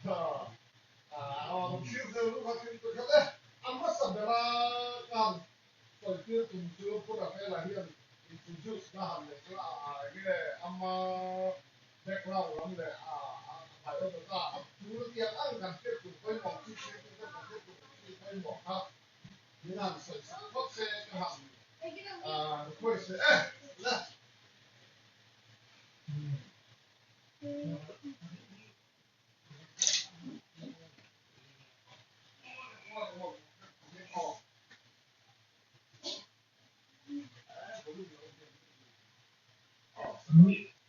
Thil zel nu kha thil pakhat e. A hmasa bera ka han sawitir tum chu Pu Rafaela hian introduce na han neih chu a enge ama background lam leh a biodata a tuna tiang ang kan hriat tur pawimawh chi thil chu kan hriat tur chi pawimawh kha min han sawi sak phawt se ka han request e le.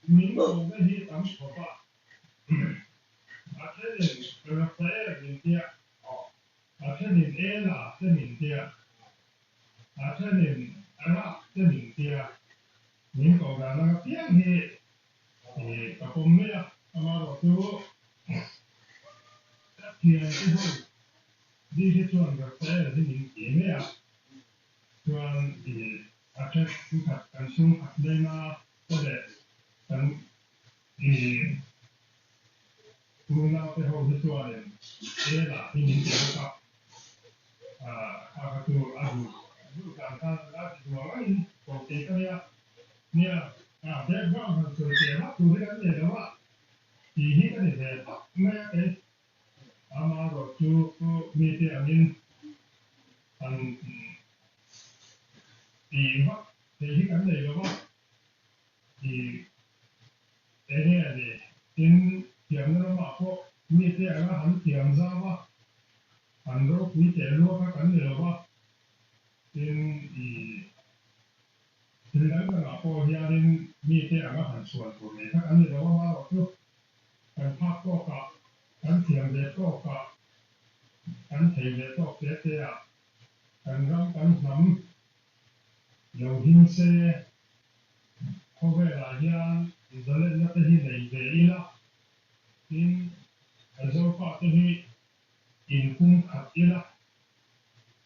Min ko na hi tam khawp a, a thenin Rafael min tia, a thenin Ela te min tia, a thenin Rak te min tia, min ko dan ang apiang hi Ka pawm mai a, amaherawh chu ka thiante ho bik hi chuan Rafael hi min ti mai a, chuan a then khat kan chhung khat leng a te leh kan unau te ho hi chuanin Ela hi min ti bawk a, kha kha chu a duh duh dan khan a ti duang angin ko tih ka nia. Nia, a background han sawi teh vak tur hi kan nei lo a, tih hi ka ni ve tak mai a kei. Amaherawh chu mite angin han tih vak theih hi kan nei lo a, tih enge a ni. Tin, thiamna ramah pawh mite anga han thiam zau a, han ropui teh lua kha kan ni lo a, tin ih. Thil dang dangah pawh hianin mite anga han chhuan tur nei kha kan ni lo a, amaherawhchu kan phak tawkah, kan thiam ve tawkah, kan thei ve tawk te te ah kan ram kan hnam lo him se, khawvelah hian zalenna te hi nei ve ila, tin Zofa te hi inpumkhat ila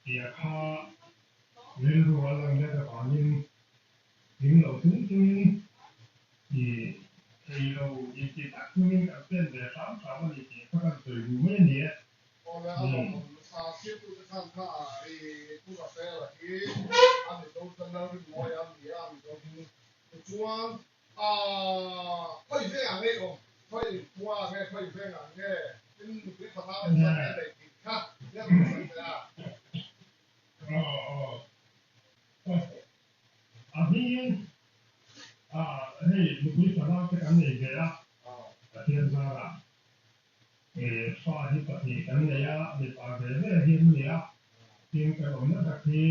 tia kha rilru a lang let avangin hlim lo chung chungin i thei lo inti tak chungin kan pen ve hram hram a ni tih kha kan sawi duh mai a ni e. Awle a lawmawm nasa sirtute khan kha i Pu Rafaela hi a Mizo channel rinmawi a ni a, Mizo hming tichuan Khawi vengah nge awm? Khawi khua nge khawi vengah nge? Tin nupui fanau engzat nge neih tih kha hian rawn sawi teh a. A hmingin hei nupui fanau te kan nei ve a, Pathian zarah fa hi pahnih kan nei a, mipa ve ve hi an ni a, tin kan awmna tak hi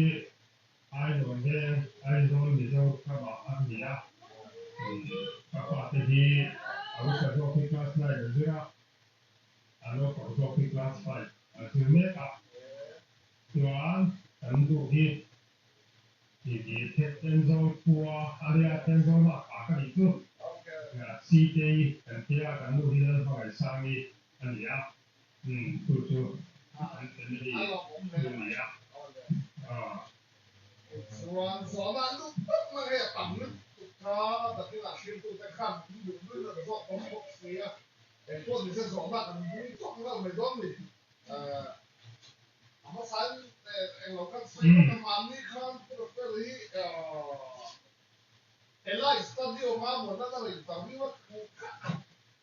Aizawl veng, Aizawl Mizo ramah a ni a, ka fate hi a upa zawk hi class nine a zir a, a naupang zawk hi class five a zir mek a, chuan kan duh hi titi Thenzawl khua area Thenzawl lak ah ka nih chu Sitei kan tia kan nu hi Lalhmangaihsangi a ni a. Umm chu chu an family chu a ni a. Aw. Chuan zawhna lut tak mai hei a tam lutuk kha takin a hriltute khan min duh luih loh zawk awm bawk si a, engpawh nise zawhna kan bung chawk ngal mai dawn ni. A hmasain englo kan sawi vak a, mahni khan Pu Rafael hi Helai stadium a mawna ka rawn interview a thu kha a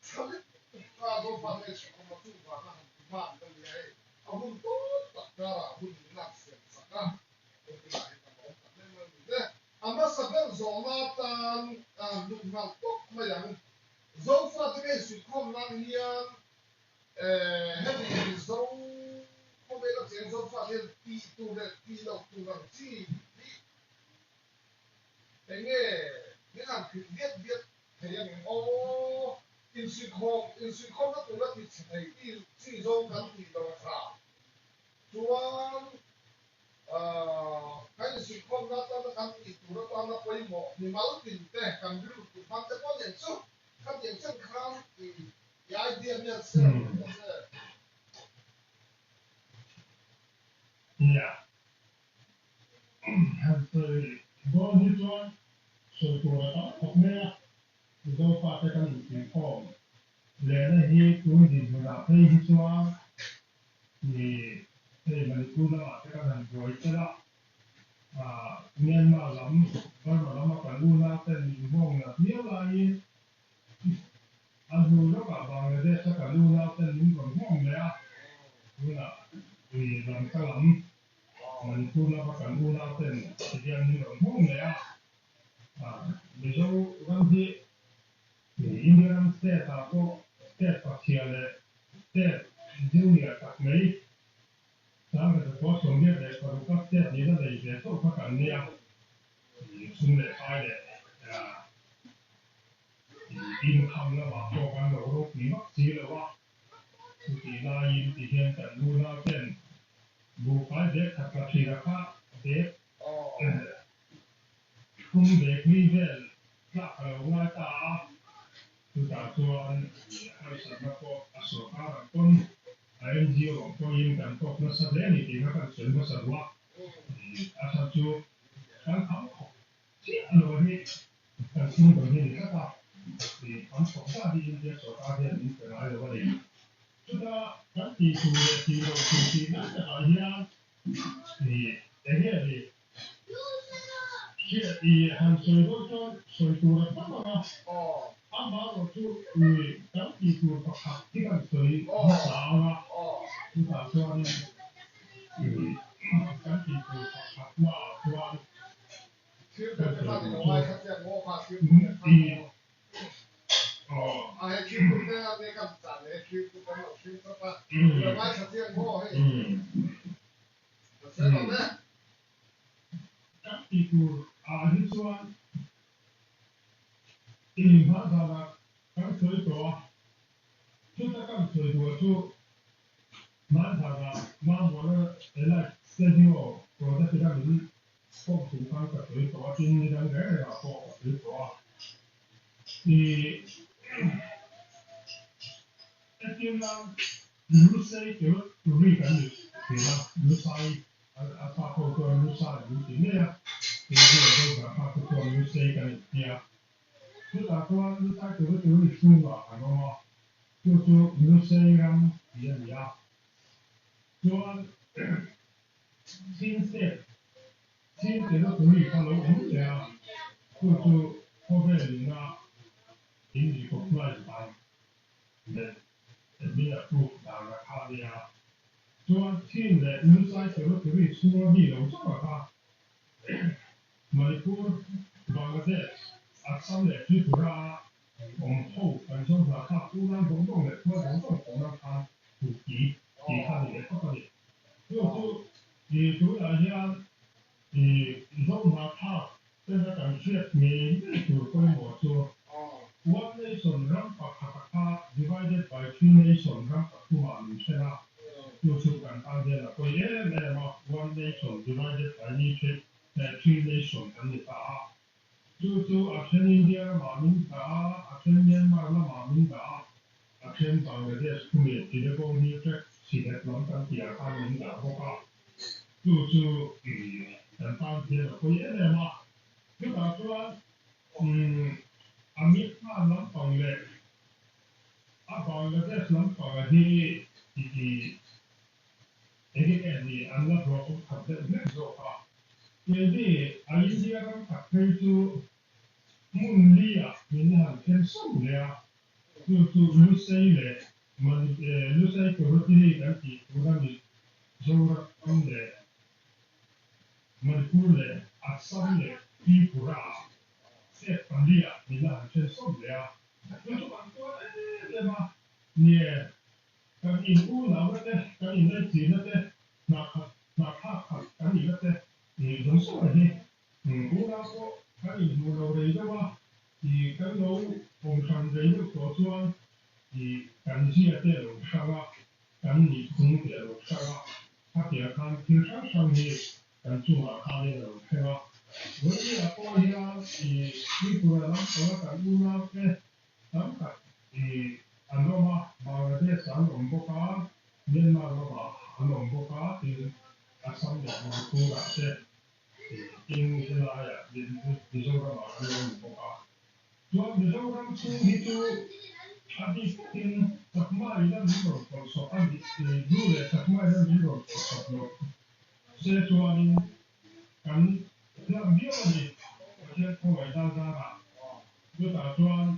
tha lutuk a, Zofa nge chhuk awm a chuvang a han ti hman ka nia hei, a hun tawn tak karah hun min lak siam sak a, hetilah hi ka lawm tak em em ni. A hmasa ber zawhna atan lut nghal tawp mai ang. Zofa te ngei suihkhawm nan hian hemi Mizo khawvela cheng Zofa te hian tih tur leh tih loh tur ang chi hi Enge min han hrilh viat viat thei a ngem aw? Insuihkhawm, insuihkhawmna tura ti chhe thei ti chi zawng kan tih lo a tha. Chuan kan insuihkhawmna atana kan tih tur atana pawimawh mimal tin te kan rilru tut hmang te pawh nen chu khatiang chen khan i idea mial share tur ta che. Nia. Han sawi dawn hi chuan sawi tur a tam khawp mai a, Mizo fate kan insuihkhawm Lehna hi tun dinhmunah phei hi chuan hei Manipur lamah te kan han buai tel a, Myanmar lam, Burma lama kan unau ten min nghawng nat miau laiin a hnu lawkah Bangladesh a kan unau ten min rawn nghawng leh a, tunah Lamka lam, Manipur lama kan unau ten tihian min rawn nghawng leh a, Mizoram hi India ram state ah pawh state pachhia leh state junior tak mai 1986 a state nihna nei ve chauh kha kan nia. Sum leh pai leh income lamah pawh kan lo ropui vak si lo a. Chutih laiin tihian kan unau ten buhfai bag khat la thin a kha bag Thum bag mi vel tlak a lo ngai ta a, chutah chuan harsatna pawh a sawrkar ang pawn a NGO ang pawhin kan tawk nasa hle a ni tih kha kan sawi hmasa duh a, a chhan chu kan kham khawp chiah lo hi kan sum dawn hi a ni tlat a, kham khawp zat hi India sawrkar hian min pe ngai lo a ni. Chuta kan tih tur leh tih loh tur tih lai takah hian eng nge ni? Hriat i han sawi dawn chuan sawi tur a tam ang a, amaherawh chu i kan tih tur pakhat hi kan sawi hmasa ang a, chutah chuanin i kan tih tur pakhat naah chuan kan sawi tur chu i Kan tih tur ah hi chuan i hma zanah kan sawi tawh a, chuta kan sawi duh chu hman zanah Mamawla Elite Studio project ram in kawm chung khan ka sawi tawh a, tin ni dang reng rengah pawh ka sawi tawh a. I entir nan Lusei chu turi kan ni thin a, Lusai a sa ho chuan Lusai an ti mai a, keini a zo zah kha te chuan Lusei kan inti a. Chutah chuan Lusai turi turi chhungah an awm a, chu chu Lusei ram tih a ni a. Chuan Chin State, Chin Territory kha lo awm leh a, chu chu khawvel ina in recognize dan leh min a proof dan a kha nia. Chuan Chin leh Lusai Territory chhunga mi lo chauh a kha Manipur, Bangladesh, Assam leh Tripura a awm ho kan zo hna thlak unau zawng zawng leh khua zawng zawng tawhna khan Kuki tih kha ni leh phawt a ni. Chu chu i tunah hian i zo hna thlak tena kan hriat ngei ngei tur pawimawh chu One Nation ram pakhat a kha divided by three nation ram pathumah min then a, chu chu kan tan hian a pawi em em a, One Nation divided by ni three nation kan ni ta a. Chu chu a then India ramah min dah a, a then Myanmar lamah min dah a, a then Bangladesh khumi Chittagong Hill Tract Sylhet lam kan tihah khan min dah bawk a. Chu chu kan tan hian a pawi em em a. Chutah chuan Amit Khan lampang leh a Bangladesh lampanga hi Enge nge ni an la hlawh awm khat deuh hlek zawk a. Keini a India ram tak phei chu hmun li ah min han then sawm leh a, chu chu Lusei leh Lusei Territory kan tih tur a ni, Zoram leh Manipur leh Assam leh Tripura ah state pali ah min la han then sawm leh a, chu chu kan tuar em em a, nie Kan in unauna te, kan in laihchihna te, hna khat, hna thlak khat kan nihna te zawng zawng hi unau pawh kan inhmuh lo rei deuh a, kan lo awm hran rei deuh tawh chuan kan zia te a lo hrang a, kan nihphung te a lo hrang a, khatiang khan thil hrang hrang hi kan chungah khanin a lo thleng a. Vawiin pawh hian Tripura lampanga kan unau te Tam tak i an awm a, Bangladesh ah an awm bawk a, Myanmar lamah an awm bawk a, tin Assam leh Manipur ah te tin helaiah Mizoram ah an lo awm bawk a. Chuan Mizoram chhung hi chu A bik takin Chakma ina min rawn pawlhsawp a nih Bru leh Chakma ina min rawn pawlhsawp loh se chuanin kan hlang viau a ni. Pathian khawngaihna zarah chutah chuan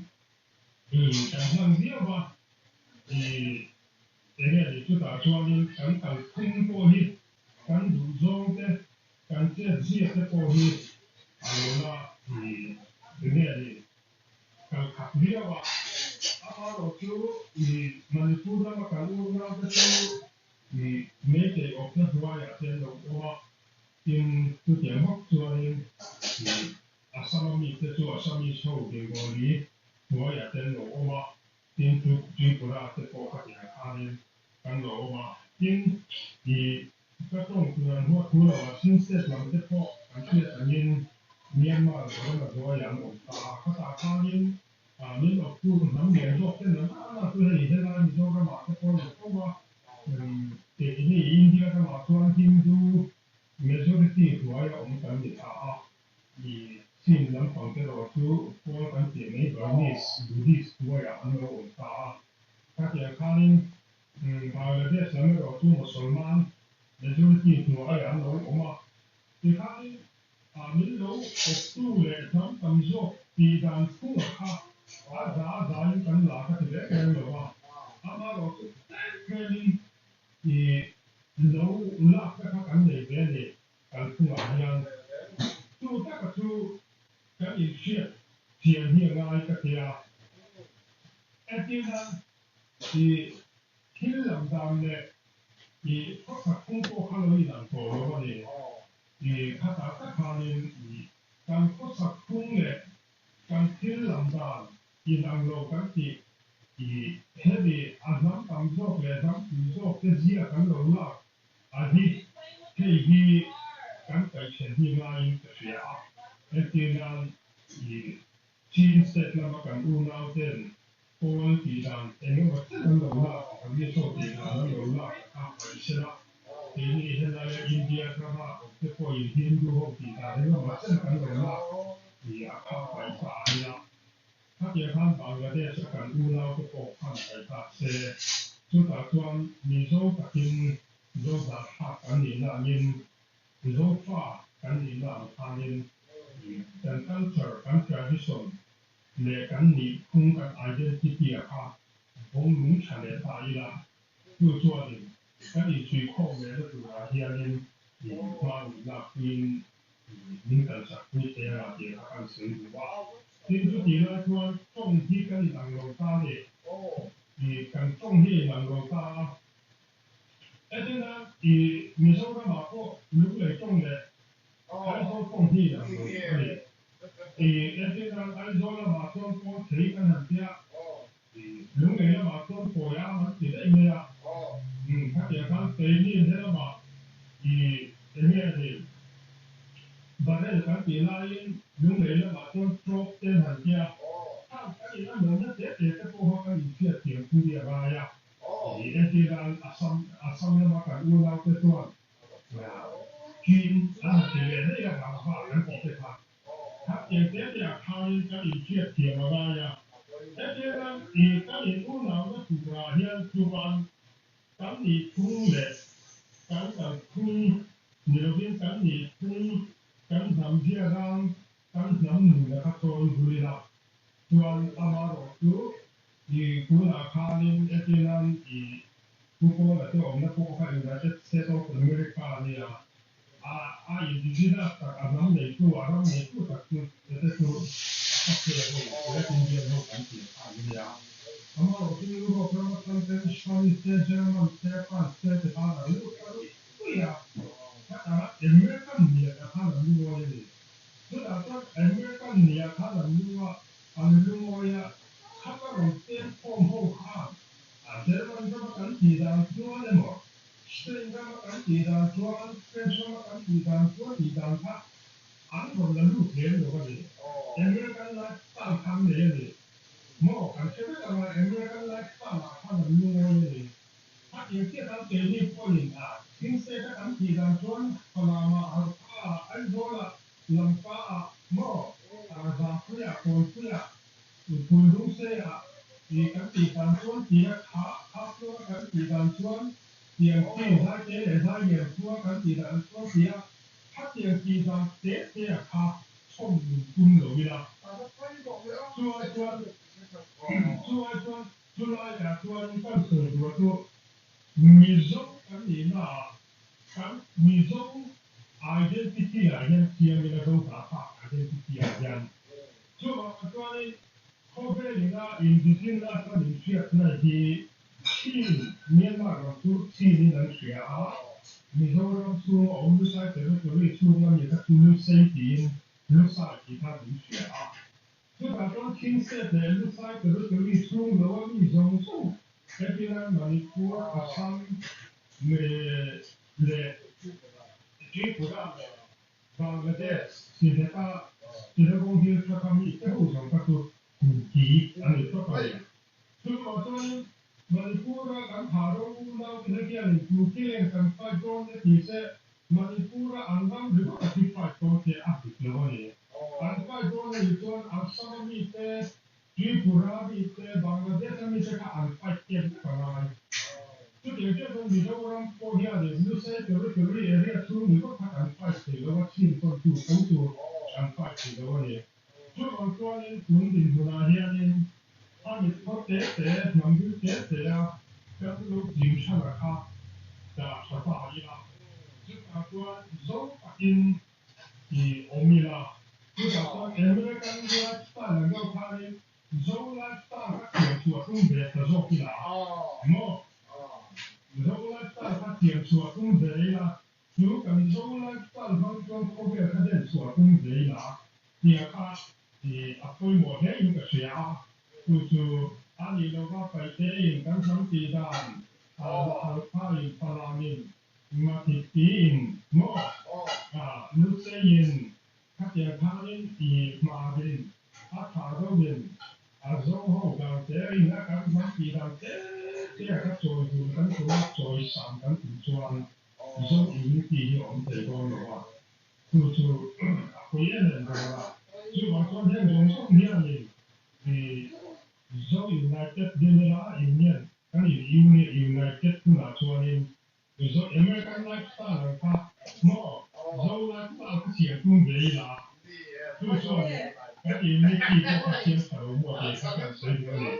kan hlang viau a, enge ni chutah chuanin kan kalphung pawh hi kan duhzawng te kan chet zia te pawh hi a lo la enge ni kal khat viau a. Amaherawh chu Manipur lama kan unau te chu Meitei awpna hnuaiah te an lo awm a, tin chutiang bawk chuanin Assam-a mite chu Assamese ho Bengali hnuaiah te an lo awm a, tin chu Tripura te pawh khatiang khanin kan lo awm a. Tin, ka tawng tur an huat thu loh a, Chin State lam te pawh kan hriat angin Myanmar Burma hnuaiah an awm ta a, khatah khanin min awptu hnam lian zawk ten an an a chu hei helai Mizoramah te pawh an awm fo a, keini India ramah chuan Hindu majority hnuaia awm kan ni ta a, Chin lampang te erawh chu Kawl kan tih mai Burmese Buddhist hnuaiah an lo awm ta a, khatiang khanin Bangladesh lam erawh chu Mosolman majority hnuaiah an lo awm a, tikhanin min lo awptu leh hnam tam zawk tih dan chhungah kha a za zaiin kan la ka ti reng reng lo a, amaherawh chu tlem tlemin lo lakna kha kan nei ve a ni kan chungah hian. Chu taka chu kan inhriat chian hi a ngai ka ti a, entirna I thil lam dan leh i khawsak phung pawh kha lo inang tawh lo a ni. I khatah tak khanin i kan khawsak phung leh kan thil lam dan inang lo kan tih i hemi a hnam tam zawk leh hnam pui zawk te zia kan lo lak a hi hei hi kan kaihchhen hi ngaiin ka hria a. Entirnan i Chin State lama kan unau ten Kawl tih dan eng emaw chen an lo lak, an ni saw tih dan an lo lak a paih se la, keini helaia India rama awmte pawhin Hindu ho tih dan eng emaw chen kan lo lak tih a kha paih ta a nia. Khatiang khan Bangladesh a kan unaute pawh khan paih ta se, chutah chuan Mizo takin Mizo zahthlak kan nihna angin Mizo fa kan nihna ang khanin kan culture, kan tradition leh kan nih phung kan identity a kha vawng nung tha leh ta ila, chu chuanin kan insuihkhawm lehna turah hianin hma min lakpuiin min kalsakpui thei anga tih kha kan sawi duh a. Tin, chutih lai chuan tawng hi kan inang lo ta a ni. Kan tawng hi a inang lo ta a. Etina Mizoramah pawh Lunglei tawng leh Aizawl tawng hi inang lo a ni. Entir nan Aizawl lamah chuan pawl thei kan han tia, Lunglei lamah chuan pawi am an ti daih mai a. Khatiang khan keini helamah enge a ni, barrel kan tih laiin Lunglei lamah chuan trawp te an han tia. Khang kan inanawmna te te te pawh kha kan inhriat thiam pui a ngai a. Entir nan Assam lama kan unaute chuan Chin an han ti leh daih a, Rangva kan tih te kha. Khatiang te te ah khanin kan inhriat thiam a ngai a. Hetiang kan in unauna turah hian chuan kan nih phung leh kan kalphung ni lovin kan nih phung, kan hnam ziarang, kan hnam nun a kha chawi vul ila. Chuan amaherawh chu i tunah khanin hetiang i Pu Paula te awmna pawh kha United States of America a nia. A a indigenous tak, a hnam neitu, a ram neitu tak chu te chu a khaw ho, Red Indian ho kan tih kha an nia. Amaherawh chu Europe ram atang ten Spanish te, German te, France te ti khan an lut ta ruih ruih a. Khatah American niah khan an lungawi a ni. Chutah chuan American niah khan an lunga, an lungawi a, khata rawn peng khawm ho khan a German rama kan tih dan chuan emaw, Spain rama kan tih dan chuan, French rama kan tih dan chuan tih dan kha an rawn la lut lem lo a ni. American lifestyle kha an nei a ni. Maw kan hre vek ang a, American lifestyle ah khan an lungawi a ni. A tirhtiat an keini pawhin a Chin State a kan tih dan chuan Falam ah, Halkha ah, Aizawl ah, Lamka ah, maw Zangpui ah, Kawnpui ah, Phulrungsei ah kan tih kha. chuan tiang chi zai te leh zai lian khua kan tih dan chuan tia khatiang tih dan te te a kha chhawm nun tum lo ila. Chu ai chuan chu ai chuan chu laiah chuan kan sawi duh chu Mizo kan nihna ah kan Mizo identity ah hian chiang ila Zo hnahfak identity ah hian chuvangah chuanin Khawvel ina indigenous an inhriatna hi Chin, Myanmar ram chu Chin in an hria a, Mizoram chhunga awm Lusai territory chhunga mi kha chu Lusei tiin Lusai tih khan an hria a. Chutah chuan Chin state leh Lusai territory chhung lo a mi zawng zawng hetinan Manipur, Assam leh Tripura leh Bangladesh, Sylhet-a Chittagong Hill Tract-a mi te ho zawng kha chu Kuki a ni tawp a ni. Chuvang chuanin Manipur-a kan thah ro unaute te hianin Kuki leng kan fight dawn e ti se Manipur-a an ram ringawt a thi fight dawn te a dik lo a ni. An fight dawn a nih chuan Assam-a mite, Tripura mite, Bangladesh-a mite kha an fight tek vek a ngai. Chutiang chiah chuan Mizoram pawh hianin Lusei Territory area chhung ringawt kha kan fight thei lo a, chin pawn tu tho chu kan fight thei lo a ni. Chuvang chuanin tun dinhmunah hianin a mit khaw te te, hnam bil te te a kan lo chim than a kha dah tha ta ila. Chutah chuan zo takin i awm ila. Chutah chuan American lifestyle ang deuh khanin Zo lifestyle kha thiam chhuah tum ve ta zawk ila maw? Zo lifestyle kha thiam chhuah tum ve ila. Chu kan Zo lifestyle hmang chuan khawvel kha den chhuah tum ve ila tia kha a pawimawh hle in ka hria a, chu chu a nih lova paihte in kan hnam tih dan Halkha in Falam in Mathit ti in maw Lusei in khatiang khanin i hmar in a thah zo in a zo ho dan te in a kan hnam tih dan te te a kha chawi dun kan tum a chawi sam kan tum chuan Zo in tih hi a awm thei dawn lo a, chu chu a pui em em dawn a. Chuvang chuan heng zawng zawng hianin Zo United General Union kan in United hunah chuanin Zo American lifestyle ang kha maw Zo lifestyle kha siam tum ve ila chu chuan kan unity pawh kha siam tha lo maw tih kha kan sawi duh a ni.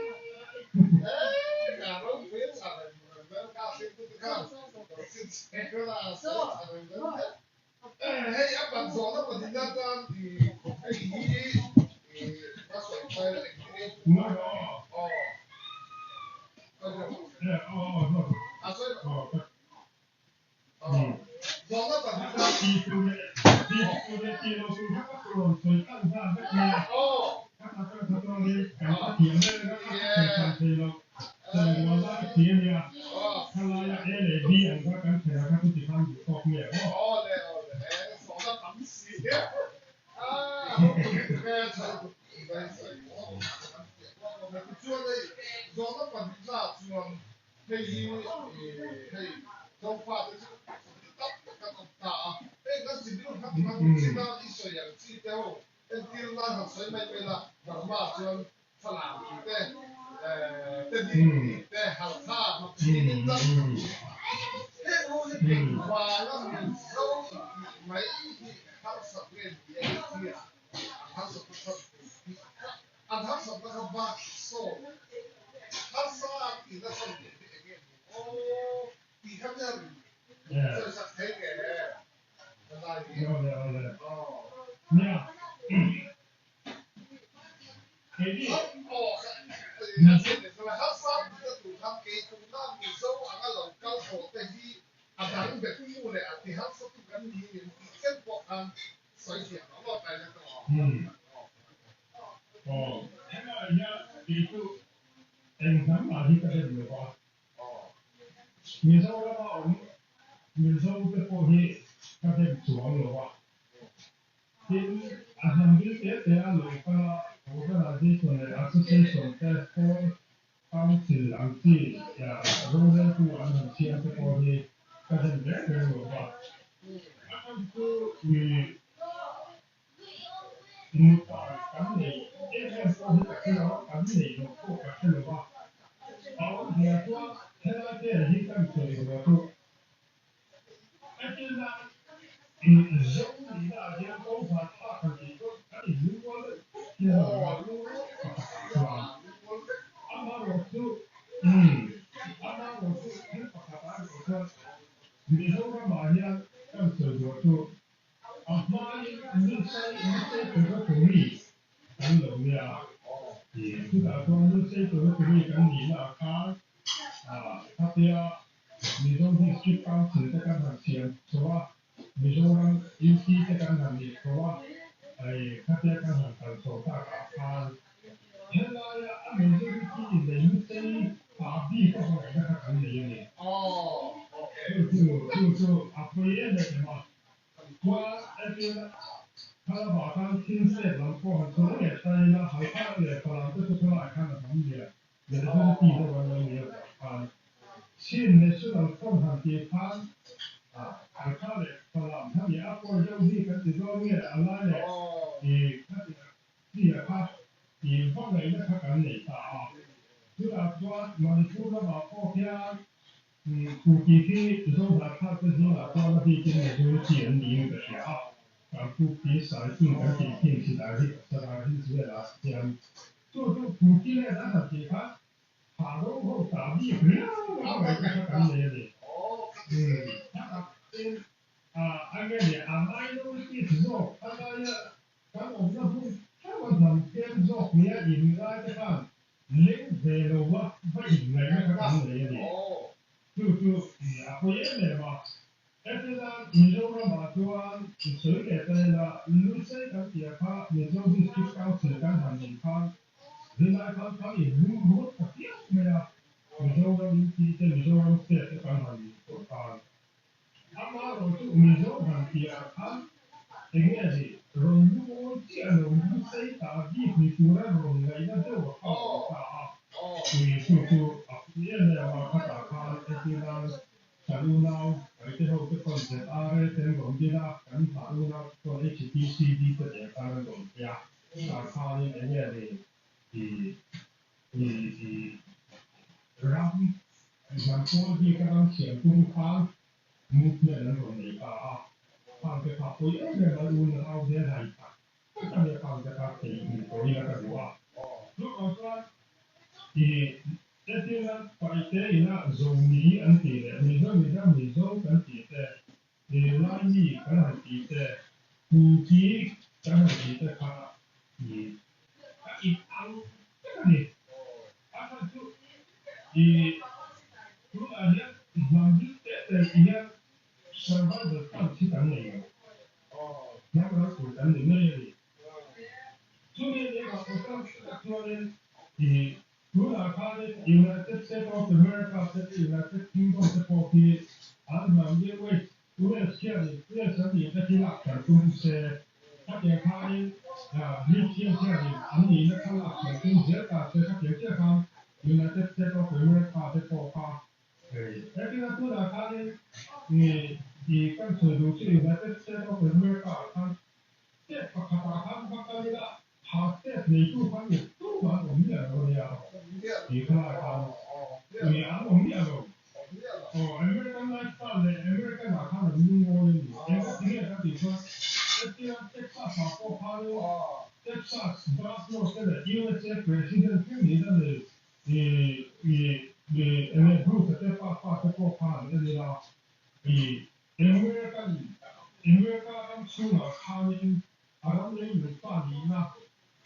Hei hi hei Zofate chu ti tam tak an awm ta a, heng kan civil hnam hnam china i sawi ang chi te ho entir nan han sawi mai mai la, Burma chuan Falam tih te, Tedim tih te, Halkha, Mapchi min tam tak tih heng ho hi engvanga Mizo tih mai hi harsat nge ni a ni a, an harsat na chhan tur tih kha An harsatna kha bak sawn harsa an tih na chhan tur hi enge ni aw tih kha hian sawisak thei nge ka ngai hi. Awle awle. Nia. Keini. Aw harsa an tih na tur khan kei tuna Mizo anga lo kal tawh te hi a dang bet tu leh a ti harsa tu kan ni in tih chen pawh khan sawi thiam ang aw kai na ka aw. Aw, helaiah hian kei chu eng hnam mah hi ka dem lo va. Mizorama awm Mizo te pawh hi ka dem chuang lo va. Tin, a hnam bil te te a lo kal a, organization leh association te pawn council ang chi roreltu an han siam te pawh hi ka dem reng reng lo va. A chhan chu Mutan kan nei em em pawh hi ka hre lo a, kan nei loh pawh ka hre lo a. A awmzia chuan helai vel hi kan sawi duh chu entirna Zo nihna ah hian ko hman thlak han tih chu kan inlungrual deuh vek hian a lang a, pakhatah chuan amaherawhchu amaherawhchu thil pakhatah erawh chuan Mizoramah hian kan sawi duh chu a hmain Lusei Lusei Territory kan lo nia chutah chuan Lusei Territory kan nihna ah khan khatia Mizo District Council te kan han siam chho a, Mizoram UT te kan han nih chho a, khatia kan han kal chho takah khan helaia a majority lei Lusei pa bik a hmangaihna kha kan nei a ni. Chu chu chu chu a pawi em em a, chuan entirna thlalakah khan Chin State lam pawh han sawi leh ta ila, Halkha leh Falam te chu khawlaiah khan a tam lian. Majority deuh an lo nih avang khan Chin National Front han tih khan Halkha leh Falam kha nih a pawi deuh hi kan ti dawn nge a lai leh khatiang chi-a kha hmangaihna kha kan nei ta a. Chutah chuan Manipur lamah pawh khian Kuki khi Zohnahthlak te zingah chuan a bikin majority an niin ka hria a. Kan Kuki sai chung kan tih khin Sidar hi Sadar Hills velah hian Chu chu Kuki leh an han tih kha thah ro ho tah bik riau a ngaihna kha kan nei a ni. Tin, a nge ni a minorities zawk a laia kan awmna hmun theuh a hnam tlem zawk nia inngai te khan leng ve lo va va inngaihna kha kan nei a ni. Chu chu a pawi em em a. Hetiang Mizoramah chuan i sawi leh ta ila, Lusei kan tih kha Mizo District Council kan han nih khan zirlai khan kan inlung ruat ta piang mai a, Mizoram UT te Mizoram State te kan han nih tawh khan. Amaherawh chu Mizo han tih ah khan enge ni rawn lungawi chiah lo Lusei ta bik ni tura rawn ngaihna deuh a kha a awm ta a, chu chu a pui em em a, khatah khan entirnan Kan unau Paite ho te pawn ZRA te an rawn din a, kan hmah unau te pawn HPCD te nen khan an rawn phei a, chutah khanin eng nge ni i i i ram hnam pawl bik a ram siam tum khan movement an rawn nei ta a, khang te kha pawi em em an unau hmel hai tak tak a nia khang te kha theihnghilh tawh ila ka duh a, chuvang chuan i Entirna, Paite ina Zomi an tih leh Mizo ina Mizo kan tih te, Laimi kan han tih te, Kuki kan han tih te kha i a in ang vek a ni. A chhan chu i tunah hian hnam hlim te te hian survival chance hi kan nei lo. Hnam ral tur kan ni mai a ni. Chumi a nih avang pawh chuan chuanin i Tunah khanin United States of America te leh United Kingdom te pawh khi an hnam hi US US hianin US an nihna khi lak hran tum se, khatiang khanin Britian hianin an nihna kha lak hran tum zel ta se, khatiang chiah khan United States of America te pawh kha hetiang a tunah khanin kan sawi duh chu United States of America ah khan State pakhatah khan va kal ila ha state neitu khan mi tumah an awm miah lo a nia tih khalai khan ui an awm miah lo. Aw American lifestyle leh American ah khan an lungawi a ni. Engka ti nge ka tih chuan hetia Texas ah pawh khanin Texas governor te leh USA president thleng niin a nei i i i enge Bruce a te pa pa te pawh khan an en ila i American America ram chhungah khanin a ram leilung pa nihna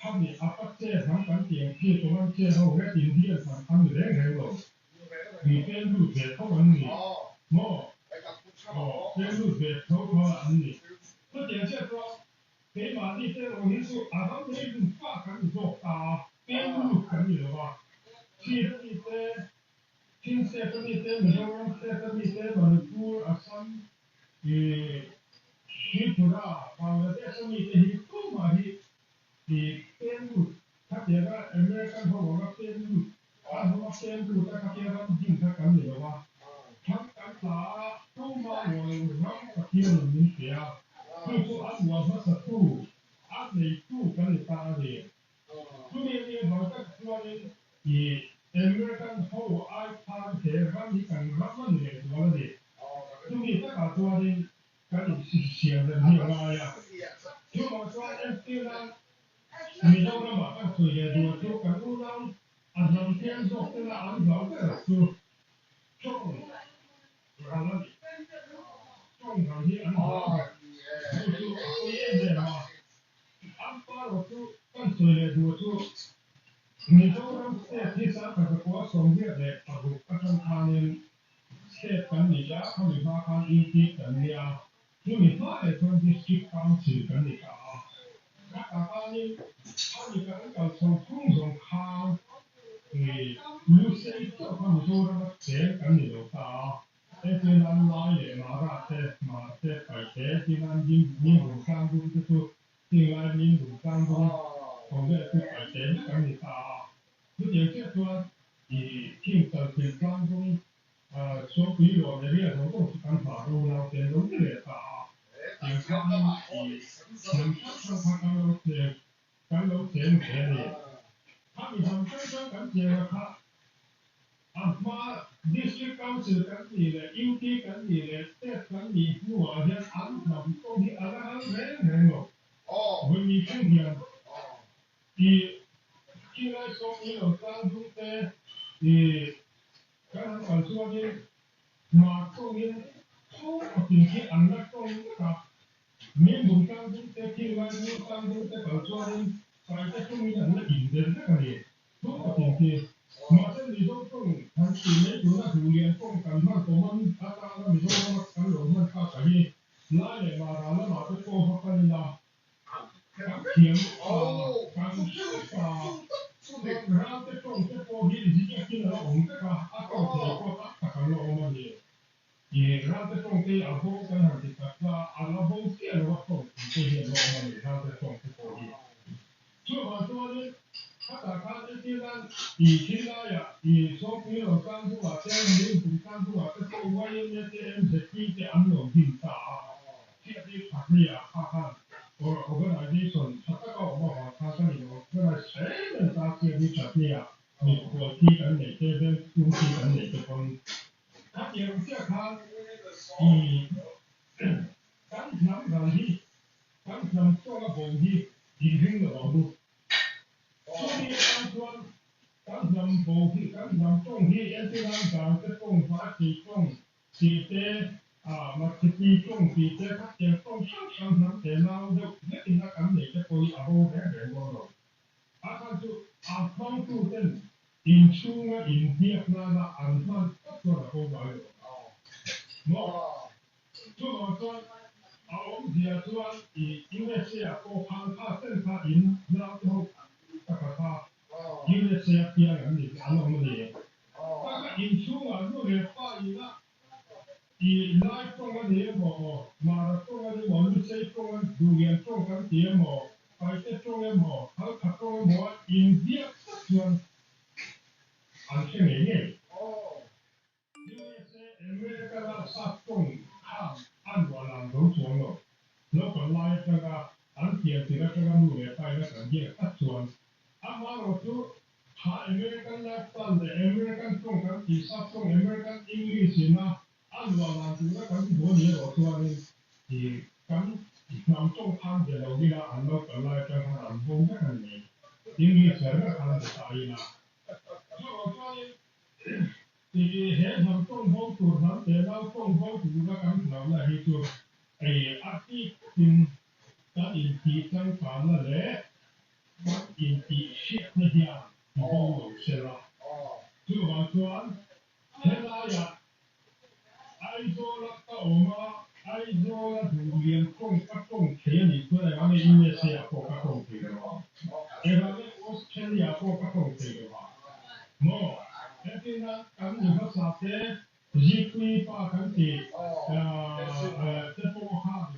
khami a pache hnam kan tih ang khi Comanche ho Red Indians ang kha ni reng reng lo. Mi pen lut ve tho an ni maw? Aw, pen lut ve tho tho an ni. Chutiang chiah chuan keimahni te erawh hi chu a ram leilung pa kan ni zawk ta a, pen lut kan ni lo va. Thir a mi te Chin State a mi te, Mizoram State a mi te, Manipur, Assam, Tripura, Bangladesh a mi te hi tumah hi pen lut khatianga American ho anga pen lut, an ho a pen lut a khatia ram din kha kan ni lo a, thlang kan tla a, tumah ual ram Pathianin min pe a, chu chu a ual hmasa tu, a neitu kan ni ta a ni. Chumi a nih avang tak chuanin i American ho ai khan he ram hi kan ram a ni leh duh. chuanin kan insiam rem hi a ngai a. Chuvang chuan entirnan Mizoramah kan sawi leh duh chu kan unau a hnam tlem zawk tena an hlau ber chu tawng ral a ni. Tawng ral hi an hlau ber. Chu chu a pawi em em a. An pa rawh chu kan sawi leh duh chu Mizoram state hi 1986 atang khanin state kan ni a, khami hma khan UT kan nia. Chumi hma leh chuan District Council kan ni ta a. Khatah khanin a ni kan kal chho chhung zawng khan Lusei chauh kha Mizorama cheng kan ni lo ta a. Hetiang Lai leh Mara te, Hmar te, Paite, Tinan, Minbung Tlangdung te chu Tinglai Minbung Tlangdung tho vel chu Paite vek an ni ta a. Chutiang chiah chuan i King Chalthil Tlangdung Suangpui Luam area zawng zawng chu kan hmar ro nau te an lo ni leh ta a. Tiang khanin i hnam hrang hrang kha kan lo cheng kan lo cheng ve a ni. Khami hnam hrang hrang kan cheng a kha A hma District Council kan nih leh UT kan nih leh State kan nih hnuah hian an hnam tawng hi a la ral reng reng lo. Vawi thleng hian i khilai sawm i lo tlang dung te i kan han kal chuanin hmar tawngin tho patin khi an la tawng vek a. Min bung tlang dung te khilai ngur tlang dung te kal chuanin paite tawngin an la inbel vek a ni. Thu ka tin khi. Mahse Mizo tawng han tih mai tuna Duhlian tawng kan hman common atana Mizorama kan lo hman thlak a hi Lai leh Mara lamah te pawh va kal ila kan thiam ta, kan hre ta, chuan Ralte tawng te pawh hi ziakin a la awm vek a, a tawng thei pawh tak tak an la awm a ni. I Ralte tawng te hi a bo kan han ti tak kha a la bo chiah lo a tawng thei te hi an la awm a ni Ralte tawng te pawh hi. Chuvang chuanin khatah khan entir nan i thil laiah i Sawngpui lo tlang dungah te, Mirinpum tlang dungah te pawh YMA te, MZP te an lo din ta a. Chiah hi Phahnia kha khan organization tha taka awm avang khan kan in organize tha em em ta a, chiah hi Thatnia mikhual thi kan neih te, vengchhung thi kan neih te pawn khatiang chiah khan i kan hnam ral hi Kan hnam tawnga bo hi inring lo ang u. Chumi atan chuan kan hnam bo hi, kan hnam tawng hi entirang dan te tawng, Vaiphei tawng tih te, Mathipi tawng tih te, khatiang tawng hrang hrang hnam te nau deuh hlekin a kan nei te pawh hi a bo reng reng dawn lo. A chhan chu a hmangtu ten inchhunga inbiak nana an hman phawt chuan a bo ngai lo ang. Maw? Chuvang chuan a awmzia chuan i USA ah pawh khan kha chen kha in nau te ho tak a kha USA a piang an ni an awm a ni. Kha kha inchhungah nu leh pa ina i Lai tawng a ni emaw, Mara tawng a ni emaw, Lusei tawng a Duhlian tawng kan ti emaw, Paite tawng emaw, Halkha tawng emaw a inbiak tak chuan an hre ngei ngei. USA America lam sap tawng khan a nuah lan zo chuang lo. Naupang lai atanga an pian tir atanga nu leh pa ina kan biak tak chuan amaherawh chu kha American lifestyle leh American tawng kan tih sap tawng American English ina a nuah lan tura kan duh a nih erawh chuanin i kan hnam tawng khan be lo ila an naupang lai atang khan an bo vek a ni mai. English ber ber khan be ta ila. Chuvang chuanin I he hnam tawng bo tur hnam te nau tawng bo tura kan hlauhna hi chu ei a bik takin kan intih changkanna leh kan intih hriatna hian ti bo lo se la. Chuvang chuan helaiah Aizawla ka awm a, Aizawla duhlian tawng ka tawng thei a nih chuan engah nge USA ah pawh ka tawng thei lo ang? Engah nge Australia ah pawh ka tawng thei lo ang? Maw? Entirna kan ni hmasa te Zikpui pa kan tih te pawh khan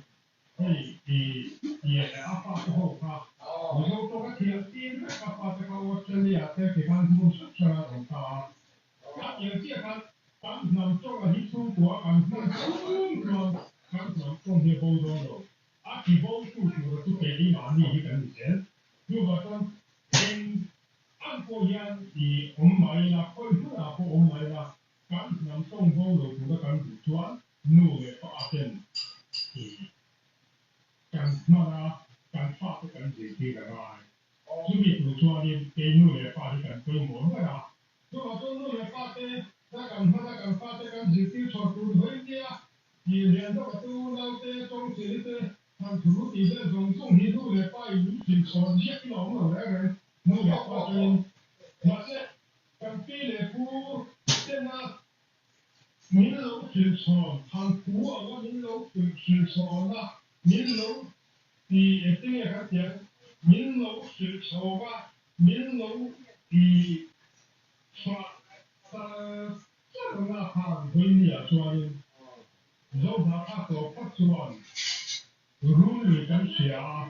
hei i a pa te ho kha Mizo tawng a thiam tir vek a pa te kha Australia ah te tikhan hmun hrang hrang an awm ta a. A pian chiah khan kan hnam tawng a hi chhungkua kan hman chhung chuan kan hnam tawng hi a bo dawn lo. A ti bo tu tura chu keimahni hi kan ni zel. Chuvah chuan eng ang pawh hian i awm mai ila, khawi hmunah pawh awm mai ila, kan hnam tawng bo lo tura kan duh chuan nu leh pa ten. Tih lian zawk a tu naute tawngchili te han thu tih vel zawng zawng hi nu leh pa in min hrilh chhawn ziak hi a awm lo reng reng nu leh pa atangin. Mahse, kan pi leh pu tena min lo hrilh chhawn, han thu anga min lo hrilh chhawn a, min lo ti engtin nge kan tih ang, min lo hrilh chhawng a, min lo ti chhuah char char na khan Vawinia chuanin Zohna kha tawp phawt chuan Runlui kan hria a,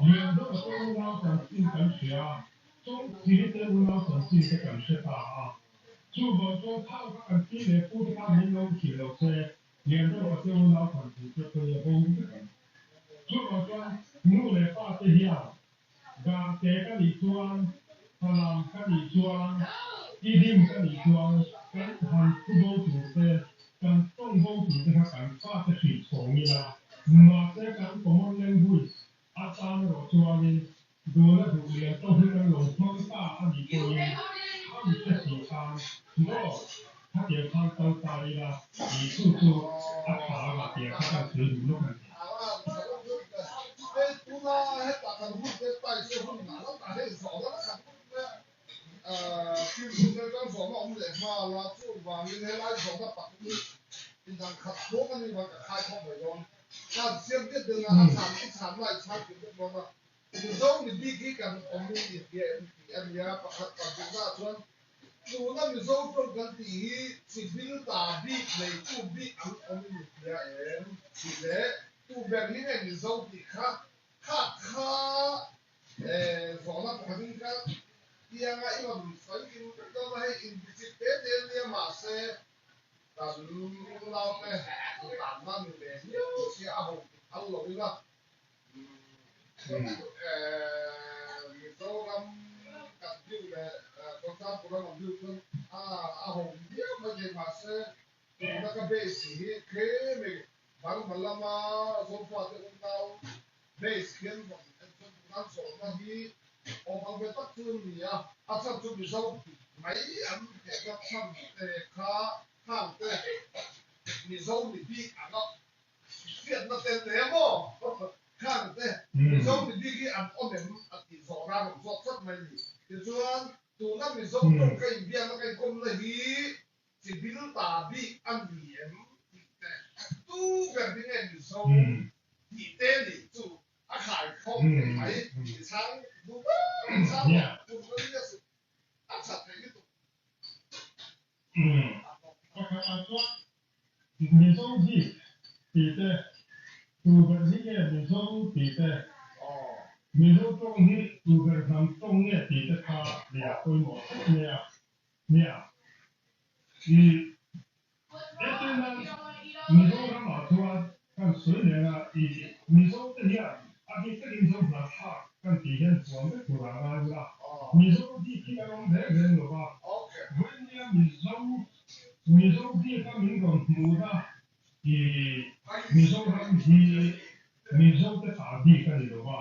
Lianzawka te unau chanchin kan hria a, Chawngchiri te unau chanchin te kan hre ta a. Chuvang chuan thau kha kan pi leh pu te khan min lo hrilh lo se, Lianzawka te unau thanthu te pawh hi a bo vek ang. Chuvang chuan nu leh pa te hian Gangte ka nih chuan, Falam ka nih chuan, Tidim ka nih chuan kan han thu bo tur te, kan tawng bo tur te kha kan fate hrilh chhawng ila, mahse kan common language atan erawh chuanin duna duh lian tawng hi kan lo hmang ta a nih pawhin khami te si khan maw khatiang khan kal ta ila tih chu chu a tha anga tiang kha kan sawi duh lawk a ni. Hei tuna heta kan hun te pai se hun ngah lam ah hei zawhna na khat hun te fimkhur te kan zawhna awm leh nghal a chuvangin helai zawhna pakhat inang khat thawk a ni vang ka khai khawp mai dawn khan siam diat deuh na a chhan i chhan lai chhan kim vek dawn a Mizo mi bik hi kan awm in i hria em tih a nia pakhat pahnihna ah chuan Tuna Mizo tawng kan tih hi chibil ta bik neitu bik an awm in i hria em? Tih leh tu ber hi nge Mizo tih kha kha kha zawhna pakhatin ka tianga i rawn sawi kim vek dawn a, hei inbichit te te nia mahse kan unaute tanna ni ve viau sia a ho tih phal lo ila. Mizoram kan view leh for example ram an view chuan a a ho viau mai thei mahse tuna ka base hi tlem i Burma lama Zofate unau base khian rawn en chuan tuna an zawhna hi awm ang ve tak chu an ni a, a chhan chu Mizo mai an hehna chhan te kha khang te Mizo ni bik anga Hriatna tel te maw? Khang te Mizo mi bik hi an awm em? A tih zawh ran awm zawk tlat mai ni. Tichuan, tuna Mizo tawng ka inbiakna ka inkawmna hi chibil ta bik a ni em tih te, tu ber hi nge Mizo tih te nih chu a khai khawm thei mai. I chhang duh ber i chhang rawh, tum ka nia suh, a that thei lutuk. Pakhatah chuan Mizo bik tih te, tu ber hi nge Mizo tih te, Mizo tawng hi tu ber hnam tawng nge tih te kha nia pawimawh khawp mai a nia. I entirnan Mizoramah chuan kan sawi leng a, i Mizo te hian a bik takin Zo hnahthlak kan tih hian huam vek tur ah ngai ula, Mizo bik hi kan awm reng reng lo va, vawinia Mizo Mizo bika min rawn hmuh a, i Mizoram hi Mizo te ta bik a ni lo va,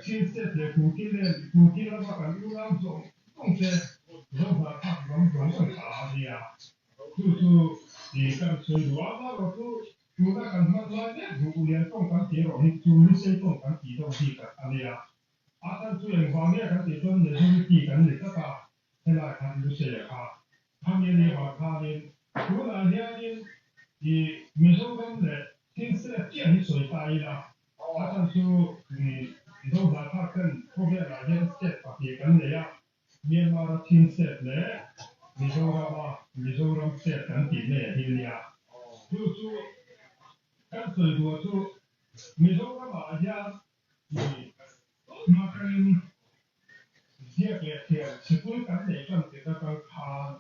Chin State leh Kuki nen Kuki lama kan unau zawng zawng te Zo hnahthlak ram zawng zawng ta a nia. Chu chu i kan sawi duh a, amaherawh chu tuna kan hman lai mek duh ulian tawng kan tih erawh hi chu Lusei tawng kan tih deuh bik a nia. A chhan chu engvang nge kan tih chuan majority kan ni tlat a, Helai khan Lusei-a kha khami a nih avang khanin tunah hianin i Mizoram leh Chin State chiah hi sawi ta ila, a chhan chu Mizo hnahthlak ten khawvelah hian state pahnih kan nei a, Myanmar-a Chin State leh Mizoram-a Mizoram State kan tih mai a hi nia. Chu chu kan sawi duh chu Mizoram-ah hian i hma atangin Ziak leh thiam sikul kan neih tan tirh atang khan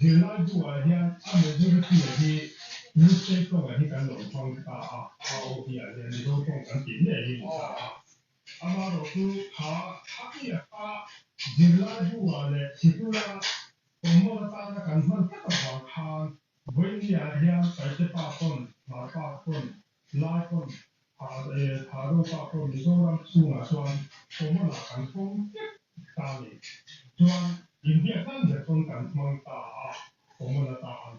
zirlai buah hian a majority a hi Lusei tawng a hi kan lo hmang ta a, a aw hi ah hian Mizo tawng kan tih ngei hi ni ta a. Amaherawh chu kha a kha zirlai buah leh sikula common atana kan hman tak avang khan vawinia hian Paite pa pawn, Hmar pa pawn, Lai pawn Tharo pa pawh Mizoram chhungah chuan common ah kan pawm vek ta a ni. Chuan India hlan ber pawn kan hmang ta a, common atan.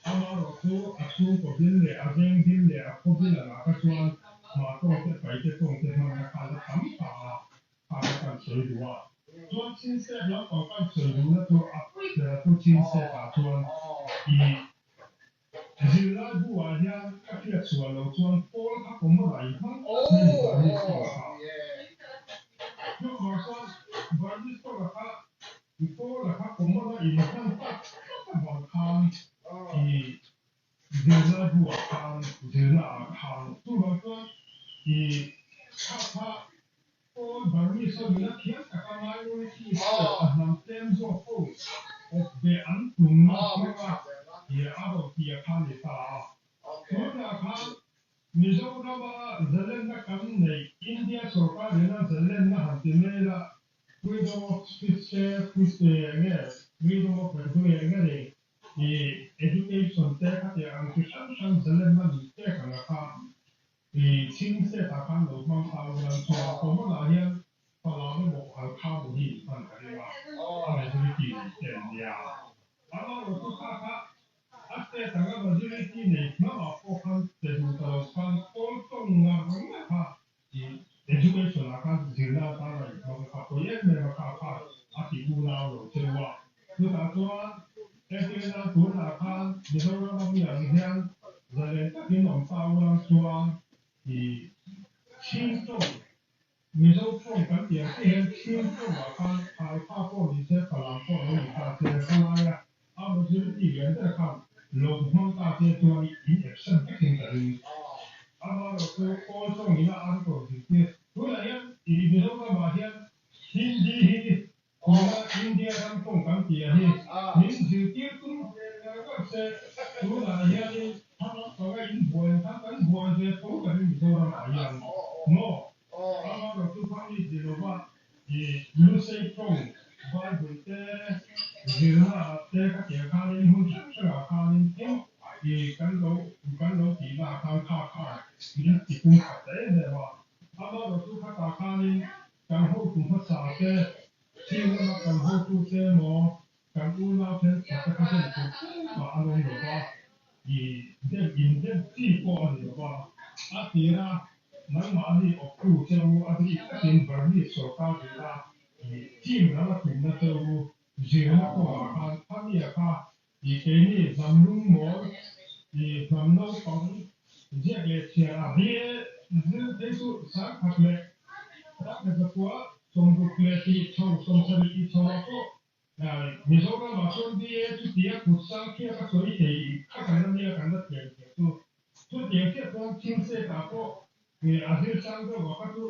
Amaherawhchu. chu a chhungkaw bil leh a veng bil leh a khaw bil angah kha chuan Hmar tawng te, Paite tawng te hmanna kha a la tam ta a, kha kha kan sawi duh a. Chuan Chin State lampang kan sawi duhna chu a pui ber a chu Chin State ah chuan i zirlai bu ah hian ka hriat sual lo chuan pawl kha common ah inhmang tlat mai a ni Burmese tawng kha. Chuvang chuan Burmese tawng ah kha i pawl ah kha common a inhman tak tlat avang khan i Zirlai bu ah khan zirna ah khan chuvang chuan i kha kha Paul Burmese ho ina thiam taka minority state a hnam tlem zawk ho awp ve an tumna hmanga i a rawn ti a khan ni ta a. Tunah khan Mizorama zalenna kan neih India sorkar ina zalenna han ti mai la freedom of speech te nge freedom of nge ni I education te khatiang ang chi hrang hrang zalenna min pek ang a kha i chhing set ah khan lo hmang ta ulang chuan common ah hian Falam emaw Halkha emaw hi in hman ka ring a, a majority nei te an nia. Amaherawhchu kha kha a state anga majority nei hnam ah pawh khan pe duh ta lo khan kawl tawng ngar ngar kha i education ah khan zirna atana in hmang kha pawi em em a kha khan a ti unau lo cheu a. Chutah chuan entirna tunah khan Mizoram a mi ang hian zalen takin awm ta ulang chuan i chhing tawng Mizo tawng kan tih ang chiah hian chhing tawngah khan Halkha pawh ni se Falam pawh lo ni ta se khalaia a majority lian ber khan lo hmang ta se chuan in action vekin ka ring. Amaherawh chu Kawl tawng ina an rawn zirtir tunah hian i Mizoramah hian Hindi hi tuna India ram tawng kan tih a hi min zirtir tum ve ngar ngar se tunah hianin thlam panga in buai ang khan kan buai ve tho ka ring Mizoramah hian maw? Amaherawh chu khami ti lova I Lusei tawng Bible te zirna ah te ka tih ah khanin hmun hrang hrang ah khanin tin i kan lo kan lo tihna ah khan kha kha min ti pum khat ta em em a. Amaherawhchu khatah khanin kan hotu hmasa te, chhing lama kan hotu te emaw kan unau thenkhat te kha dem tur tumah an awm lo va, i dem in dem chi pawh a ni lo va, a tir a, nangmahni awptu che u a bik takin Burmese sorkar dina i chim ral a tumna che u zirna kawngah khan khami-a kha i keini hnam lungmawl, i hnam naupang ziak leh chhiar a bia zir phei chu 10,000 leh 10,160 leh tih chho 70 tih chho ah pawh Mizoramah chuan BA chutia kut sang khiak a sawi thei kha kan la nia kan la thiam thiam chu. Chutiang chiah chuan Chhingset ah pawh a zir sang deuh a kha chu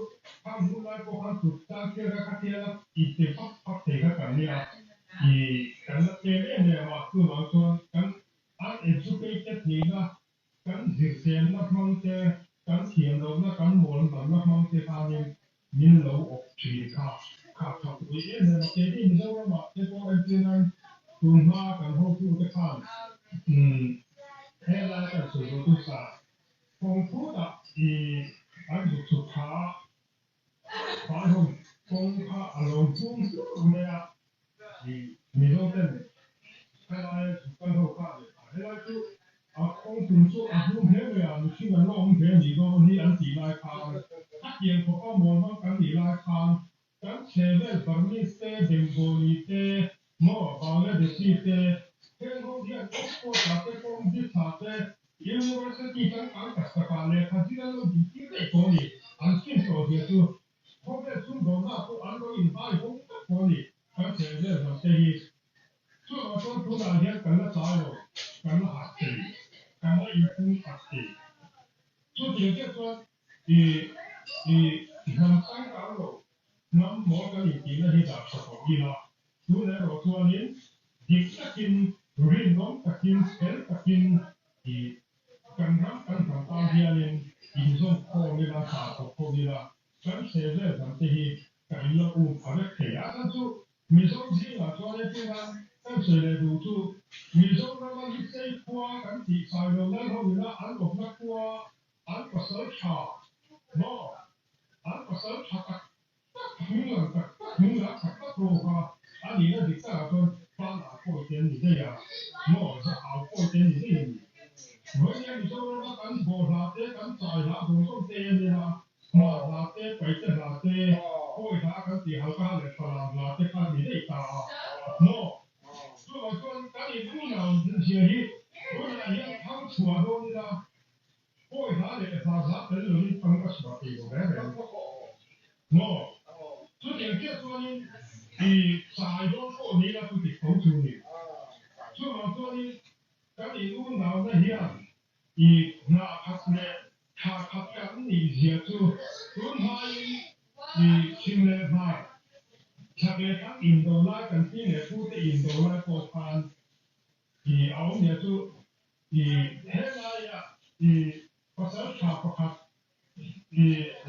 khang hun lai pawh khan kut sang khiak a kha thial a inpe fak fak thei kha kan nia i kan la tlem em em a chuvang chuan kan uneducated nihna kan zirchenna hmang te, kan thiam lohna, kan mawl manna hmang te khanin min lo awp thin kha kha tha pui em em a. Keini Mizoramah te pawh entir nan tun hma kan hotute khan helai kan sawi zawh chu sa kawng phutah i an zuk chhuk tha a, Vai ho kawng kha a lo hung hlur mai a, i Mizo ten helai zuk kal ho kha leh a helai chu a kawng tum chu a hung hle mai a, mihring an la awm ve a nih dawn hi an tih lai khan a tiang khawpa mawl hmang kan nih lai khan kan chhe vel Burmese te, Bengali te, maw Bangladeshi te heng ho hian Oxford ah te Cambridge ah te University changkang tak takah lehkha zir an lo dintir daih tawh a ni. An fin tawh zia chu khawvel sumdawnna pawh an lo inhai hawng tak tawh a ni. Kan chheh vel hnam te hi chuvang chuan tunah hian kan la tlai lo, kan la harh thei, kan la inpung khat thei. Chutiang chiah chuan i i hnam changkang lo, hnam mawl kan intihna hi dah tha tawh ila, Tun erawh chuanin dik takin, rinawm takin, fel takin i kan ram kan hnam tan hianin inzawm khawm ila, hna thawk ho ila, kan hre vel hnam te hi kan inlo um pha vek thei a. Chan chu Mizo zingah chuan entirna kan sawi leh duh chu Mizorama Lusei khua kan tih Sailo Lal ho ina an awmna khua an pasal tha maw an pasal tha tak tak hming lang tak tak hming lah tak tak ho kha a nihna dik takah chuan Fana pawi te an ni daih a, maw Zahau pawi te an ni daih a ni. Vawinia Mizorama kan bawh hla te, kan chai hla zawng zawng te en ila, Hmar hla te, Paite hla te, Pawi hla kan tih Halkha leh Falam hla te kha ni daih ta a maw? Chuvang chuan kan in unau zia hi tunah hian thang chhuah dawn ila, Pawi hla leh hmar hla tel lovin thang ka chhuah thei lo reng reng maw? Chutiang chiah chuanin i chai dawn pawh ni ila chu ti tho chu ni. Chuvang chuanin kan in unauna hian i hnah khat leh thla khat kan nih zia chu tun hmain i chhim leh hmar thla ve thlang indo lai kan pi leh pu te indo lai pawh khan i a awmzia chu i helaia i pasal tha pakhat i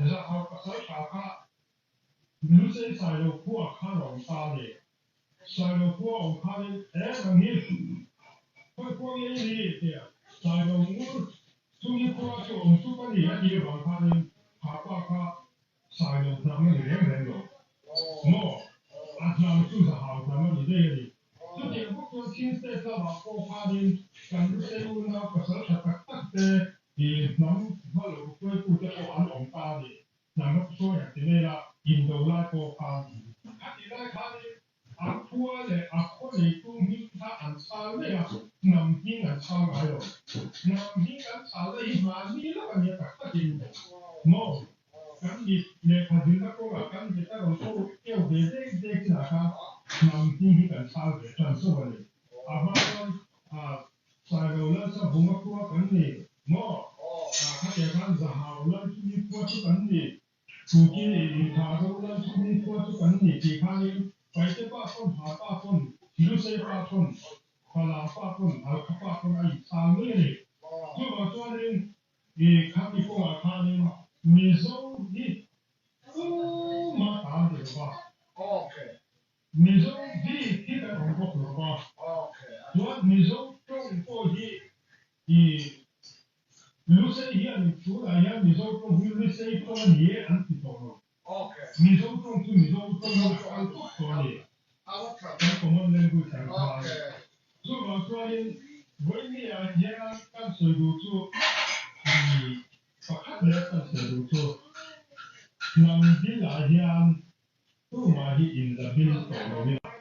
zahau pasal tha kha Lusei Sailo khua khan a awm ta a ni. Sailo khua awm khanin he nang hi khawi khua nge i ni tia Sailo ngur chumi khua chu awm chu ka ni a tih avang khanin kha pa kha Sailo hnam a ni reng reng lo maw? A hnam chu zahau hnam a ni daih a ni. Chutiang bawk chuan Chin State lamah pawh khanin kan Lusei unau pasal tha tak tak te i hnam hma lo hruaitute pawh an awm ta a ni. Hnam ram sawi ang ti mai la, indo lai pawh khan a tih lai khanin a khua leh a khaw neitu hming kha an chhal mai a, hnam hming an chhal ngai lo. Hnam hming kan chhal na hi mahni lawk a nia tak takin maw? Kan mit lehkha zirna kawngah kan mit a rawn ko keu ve dek dek chinah khan hnam hming hi kan chhal ve tan chauh a ni. A hma chuan Sailo Lalsa Vunga khua kan ni maw? Khatiang khan Zahau Lalchumi khua chu kan ni, Kuki Inthahzo Lalchumi khua chu kan ni tih khanin Paite pa pawn, Ha pa pawn, Lusei pa pawn, Falam pa pawn, Halkha pa pawn a inchhal mai a ni. Chuvang chuanin i khami kawngah khanin Mizo hi tumah ta an ti lo va. Mizo bik hi kan awm bawk lo va, chuan Mizo tawng pawh hi i Lusei hian tunah hian Mizo tawng hi Lusei tawng a ni e an ti tawh lo. Mizo tawng chu Mizo tawng in a kal tawp tawh a ni. Kan common language ang khan. Chuvang chuanin vawinia hian kan sawi duh chu i pakhat leh kan sawi duh chu hnam bilah hian Tumah hi in la bil tawh lo ila,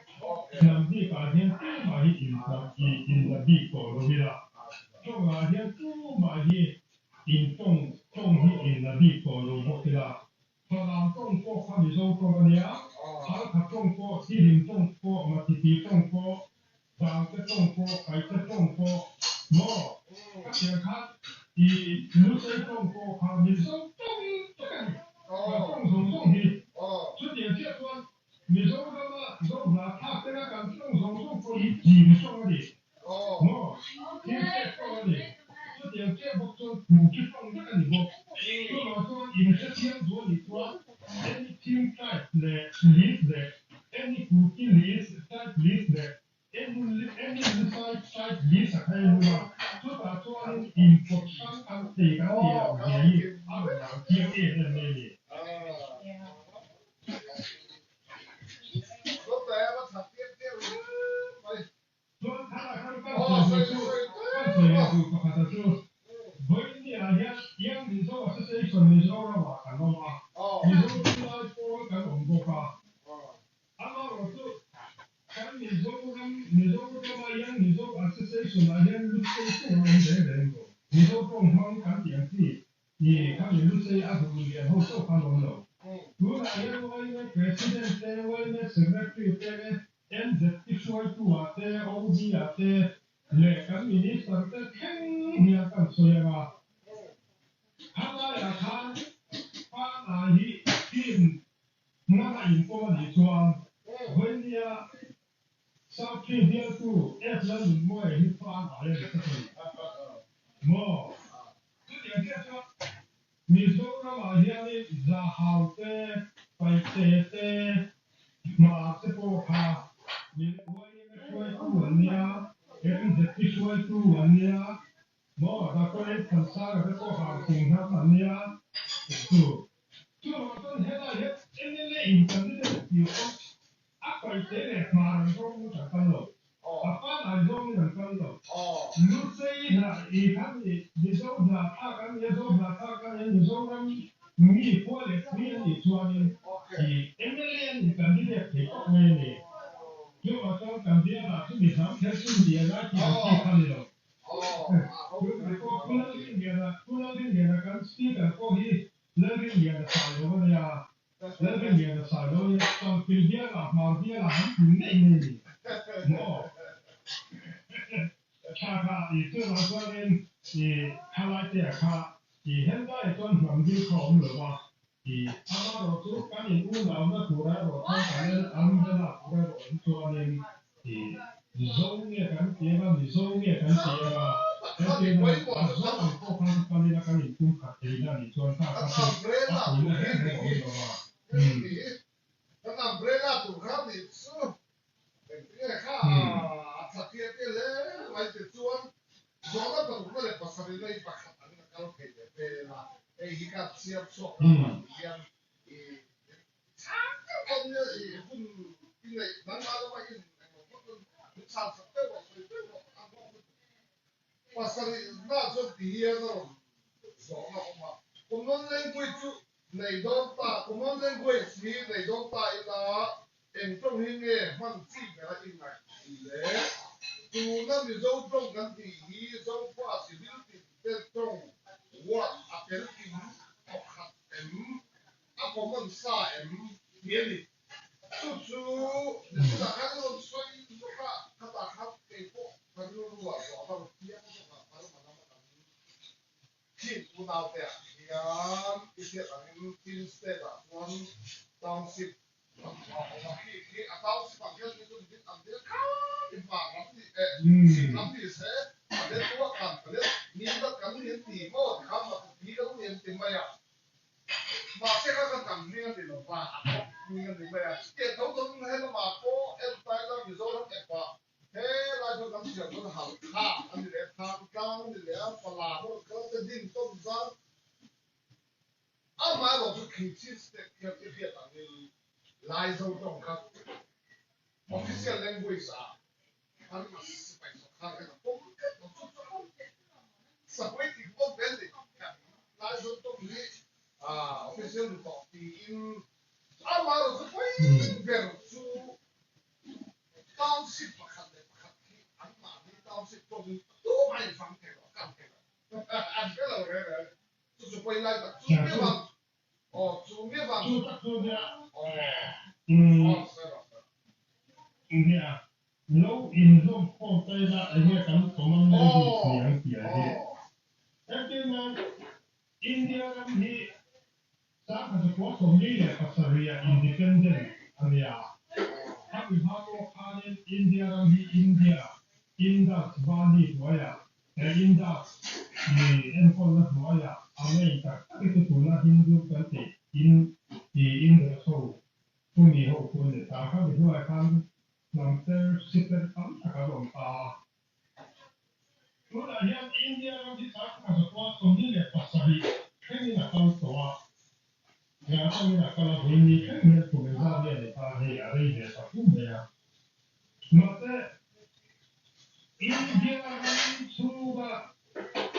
hnam bikah hian tumah hi in hnam i in la bik tawh lo ila, tawngah hian tumah hi in tawng tawng hi in la bik tawh lo bawk ila, Falam tawng pawh kha Mizo tawng a nia, Halkha tawng pawh, Tilim tawng pawh, Mathipi tawng pawh, Vangte tawng pawh, Paite tawng pawh, maw? Ka tiang khan i Lusei tawng pawh kha Mizo tawng vek a ni. Kan tawng zawng zawng hi. Chutiang chiah chuan Mizorama Zohla thlak tena kan tawng zawng zawng pawh hi Chin tawng a ni. Maw? Chin state tawng a ni. Chutiang chiah bawk chuan Kuki tawng vek a ni bawk. Chuvang chuan inhrethiam duh a nih chuan any Chin tribe leh list leh Any Kuki list, tribe list leh any Lusai tribe list a khai hlum a, chutah chuanin inpawt hrang kan thei kan tih loh zia hi a rawn lang chiang em em mai a ni. Chuan thar ah khan kan sawi duh chu, kan sawi leh duh pakhat a chu, Vawinia hian Young Mizo Association Mizoram ah kan awm a, Mizo Thilai pawl kan awm bawk a. Amaherawh chu kan Mizoram, Mizorama Young Mizo Association ah hian Lusei tawng an awm reng reng lo. Mizo tawng hmang kan tih ang chi i khami Lusei a duh lian ho chauh khan awm lo. Tunah hian yma President te, yma Secretary te, NZP hruaitu-ah te, OD-ah te leh kan Minister te thleng hian kan sawi ang a. Khalaiah khan Pana hi team hmana inpawm a nih chuan vawinia South Tree bialtu F Lalnunmawia hi Pana a ni tlat a ni maw? Chutiang chiah chuan Mizoramah hianin Zahau te, Paite te, Hmar te pawh kha Uaim hruaitu an nia, MZP hruaitu an nia, maw Doctor H Thansanga te pawh hang thing hnam an nia chu. Chuvang chuan helai hian mla in candidate tih pawh a Paite leh Hmar an zawng kan kal lo, a pangngai zawngin an kal lo. Lusei hna i kha. kha ni Mizo hnahthlak an nia, Zo hnahthlak an nia, Mizoram mi khua leh tui an nih chuanin i mla an in candidate thei tawp mai a ni. Chuvang chuan kan bialah chu mi hnam kher chu ni a lai tih ang chi kha ni lo. Tunah pawh Pu Lalrinliana, Pu Lalrinliana kan Speaker pawh hi Lalrinliana Sailo a nia, Lalrinliana Sailo a nia, Changpil bialah Hmar bialah an tling ngei mai a ni maw? Tha kha i chuvang chuanin i thalaite ah kha i helai chuan hnam dil kha awm lo va, i amaherawhchu kan in unauna tura erawh chuan kan en umbrella tura erawh awm chuanin i Zo nge kan ti anga Mizo nge kan ti anga kan ti anga a zo ang pawh khan kal ila kan in tum khat thei ila nih chuan kha kha chu a puina reng reng awm lo va. Kan umbrella tur kha nih chu engtinge kha a tha tia tia hle mai te chuan zawhna parukna leh pasarihna hi pakhat angin a kal thei leh vel a, hei hi ka chhiar chhuak ram ah ti hian i chhang deuh dawn nia i hun i neih dangah lama in englo phawt chuan min chhan sak deuh rawh sawi deuh rawh a hlawk lutuk. Pasarihna chuan ti hian a rawn zawhna awm a, common language chu Nei dawn ta, common language hi nei dawn ta ila eng tawng hi nge hman chi bera i ngaih tih le? Tuna Mizo tawng kan tih hi Zofa civil tin te tawng word a tel kim thawkhat em? A common sa em? Tih a ni. Chu chu nichhinah khan i rawn sawi vek a, khatah khan keipawh ka rilru ah zawh a rawn piang zawk a, Burma lama kan Chin unaute ah hian i hriat angin Chin state ah chuan township a awm a, khi khi a township ang hian mi chu mit ang dil khan i hma lam ni eh chhim lam ni se a let ruah kan ka let ni dat kan ni an ti maw ti khan mak ti kan ni an ti mai a, mahse kha kha kan hming a ni lo va a thawk hming a ni mai a, chutiang tho tho in helamah pawh entai la Mizoram app ah He lai chu kan chhiar chuan Halkha a ni leh a, Thangtlang a ni leh a, Pala pawh kal te din tawp zan. Amaherawh chu khi Chin State khian i hriat angin Laizo tawng kha official language ah an sipai sawrkar hian a pawm tlat lo. Chu chu sapawi tih pawh ve a ni. Laizo tawng hi official ni tawh tiin amaherawh chu pawi ber chu Township pakhat leh pakhat hi anmahni township tawngin tumah in fang thei lo, a kal thei lo. An hre lo reng reng. Chu chu pawi lai tak chu mi vang aw chu mi vang Chu tak chu nia. Aw aw sawi rawh sawi rawh. Nia, lo inzawm khawm ta ila enge kan common language ni ang tih ah hi. Entir nan India ram hi 1947 ah independent a nia. Khami hma pawh khanin India ram hi India, Indus Valley hnuaiah, he Indus lui enkawlna hnuaiah a ngei tak tak hi chu tuna Hindu kan tih in ti Indus ho chumi ho khu a ni ta. Khami hnuaiah khan hnam ter siper tam tak an awm ta a. Tunah hian India ram hi 1947 thlengin a kal tawh a, eng atangin a kal a, vawiin ni thleng hian kum engzat nge ni ta hei a rei ve ta fu mai a. Mahse, India ram chhunga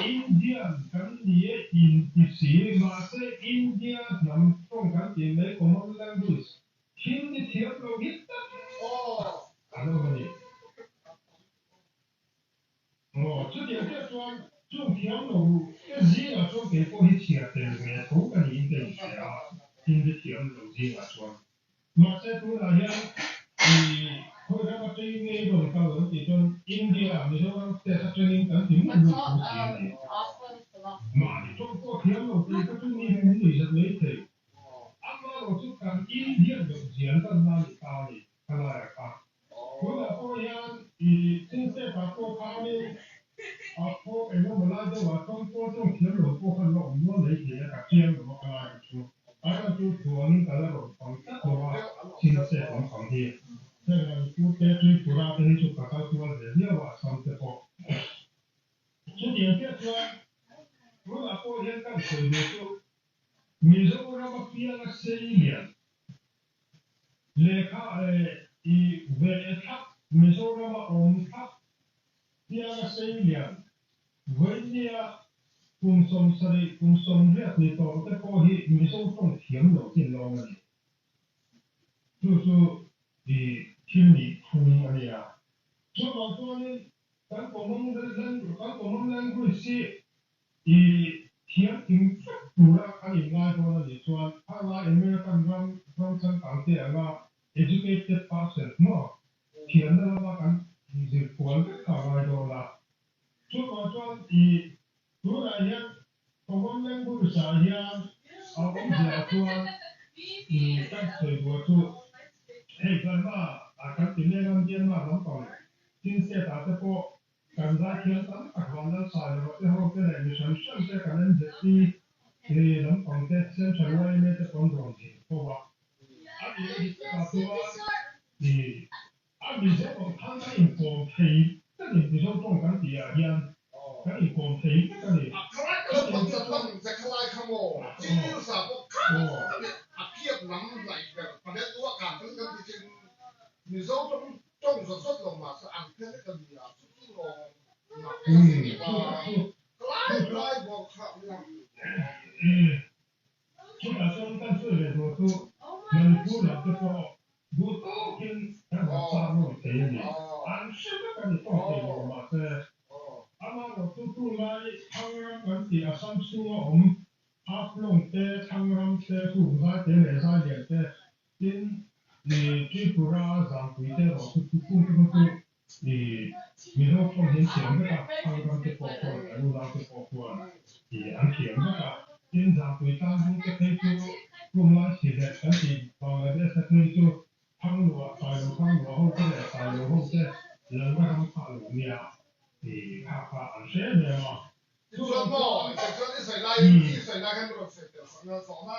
Indian kan ni e inti si, mahse India hnam tawng kan tih mai common language Hindi thiam lo hi tak an awm a ni. Aw, chutiang chiah chuan chung thiam lo te zingah chuan kei pawh hi chhiar tel ve tho ka niin ka inhria a, Hindi thiam lo zingah chuan. Mahse tunah hian i khawi ram atangin nge i rawn kal an tih chuan India, Mizoram state atangin kan ti mup mup tho si a ni. Mahni tawng pawh thiam lo tih kha chu mi hi min nuihzat mai thei. Amaherawh chu kan Indian loh zian lan na ni ta a ni, thalai a kha. Tunah pawh hian i Chin State ah pawh khanin a khaw eng emaw lai deuhah tawng pawh tawng thiam lo pawh khan la awm nual mai thei a, ka chiang lo a ka lai ka chu. Airawh chu thuangin ka la rawn fang tlat lo a, Chin State lampang hi. Heng ang Pute, Tripura te hi chu ka kal kual ve viau a, Assam te pawh. Chutiang chiah chuan tunah pawh hian kan sawi duh chu Mizoram a pianga sei lian lehkha i ve thlap, Mizoram a awm thlap pianga sei lian Vawinia kum 70, kum 80 ni tawh te pawh hi Mizo tawng thiam lo chin lawng a ni. Chu chu i thil nih phung a nia. Chuvang chuanin kan common kan common language hi i thiam kim vek tura kan inngai dawn a nih chuan khalai American ram ram changkang te anga educated person maw thiamna lama kan zir kual vek kha a ngai dawn a. Chuvang chuan i tunah hian common language ah hian a awmzia chuan i kan sawi duah chu hei Burma ah kan ti mek a, Myanmar lampang Chin state ah te pawh kan zaithiam tam tak Vanlalsailova te ho te leh mi hran hran te kan NZP lampang te Central yma te pawh an rawn zin fo a. A nih dik takah chuan i A Mizo ang khan kan inkawm thei vek in Mizo tawng kan tih ah hian kan inkawm thei vek a ni. A khalai ka lo pawt lam che khalai kha maw Civil sa pawh kha ni a kiap lam hnaih ber panet u a kan kan kan ti chin Mizo tawng tawng zawt zawt lo mahse an khe vek a nia chu chu lawm mak ka ti ni ba khalai khalai bawk kha lam. Chutah chuan kan sawi leh tur chu Manipur lam te pawh duh tawkin kan han chak nawn thei a ni. An hre vek a ni tawng thei lo mahse amaherawh chu tunlai Thangram kan tih Assam chhunga awm Haflong te, Thangram te, Hukzai te leh Zailian te tin Tripura Zangpui te erawh chu thutphung te kha chu I Mizo tawng hi an thiam vek a, Thangram te pawh khuan, kan unau te pawh khuan i an thiam vek a. Tin, Zangpui tlangvung te phei chu Tumlai Sylhet kan tih Bangladesh a phei chu Thangluah, Sailo Thangluah ho te leh Sailo ho te lalna ram kha a lo nia i kha kha an hre em em a. Tichuan maw, tichuan i sawi laiin i sawi lai khan rawn sawi tel sak na zawhna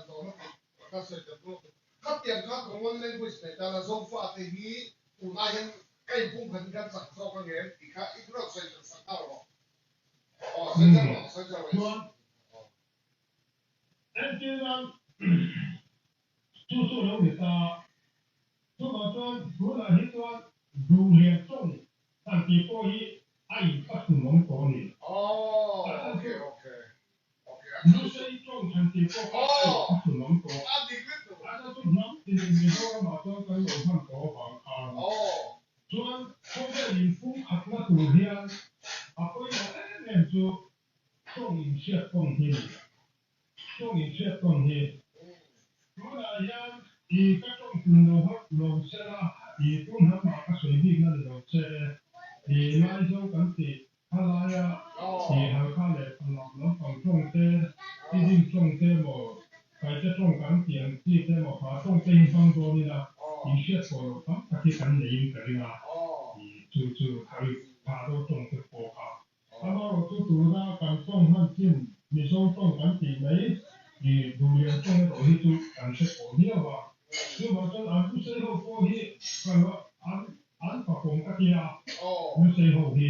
zawhna ka sawi tel bawk. Khatiang kha common language nei ta la Zofate hi tunah hian ka inpum khat in kan chak zawk ang em tih kha i rawn sawi tel sak nghal rawh. Aw sawi tel rawh, sawi tel rawh. Chuan entir nan chu chu a lo ni ta. Chuvang chuan tunah hi chuan duhlian tawng han tih pawh hi a inpathnawm tawh a ni. Aw okay okay. Lusei tawng han tih pawh kha a inpathnawm awm tawh. A ta chu hnam tinin Mizoramah chuan kan lo hman tawh avang khan chuan khawvel inpum khatna tur hian a pawimawh em em chu tawng inhriat tawn hi a ni. Tawng inhriat tawn hi tunah hian i ka tawng tum lo hawt lo sela i tun hnamah ka sawi bikna ni lo che i Laizo kan tih Khalaia i Halkha leh Falam lampang tawng te, Tiding tawng te emaw, Kaite tawng kan tih ang chi te emaw, Hma tawng te hi hmang dawn ila inhriat pawh loh tam tak hi kan neiin ka ring a, i chu chu Thado tawng te pawh kha. Amaherawhchu tuna kan tawng hman chin Mizo tawng kan tih mai i Duhlian tawng erawh hi chu kan hre pawh viau a. Chuvang chuan an Lusei ho pawh hi an an fakawm ka tia Lusei ho hi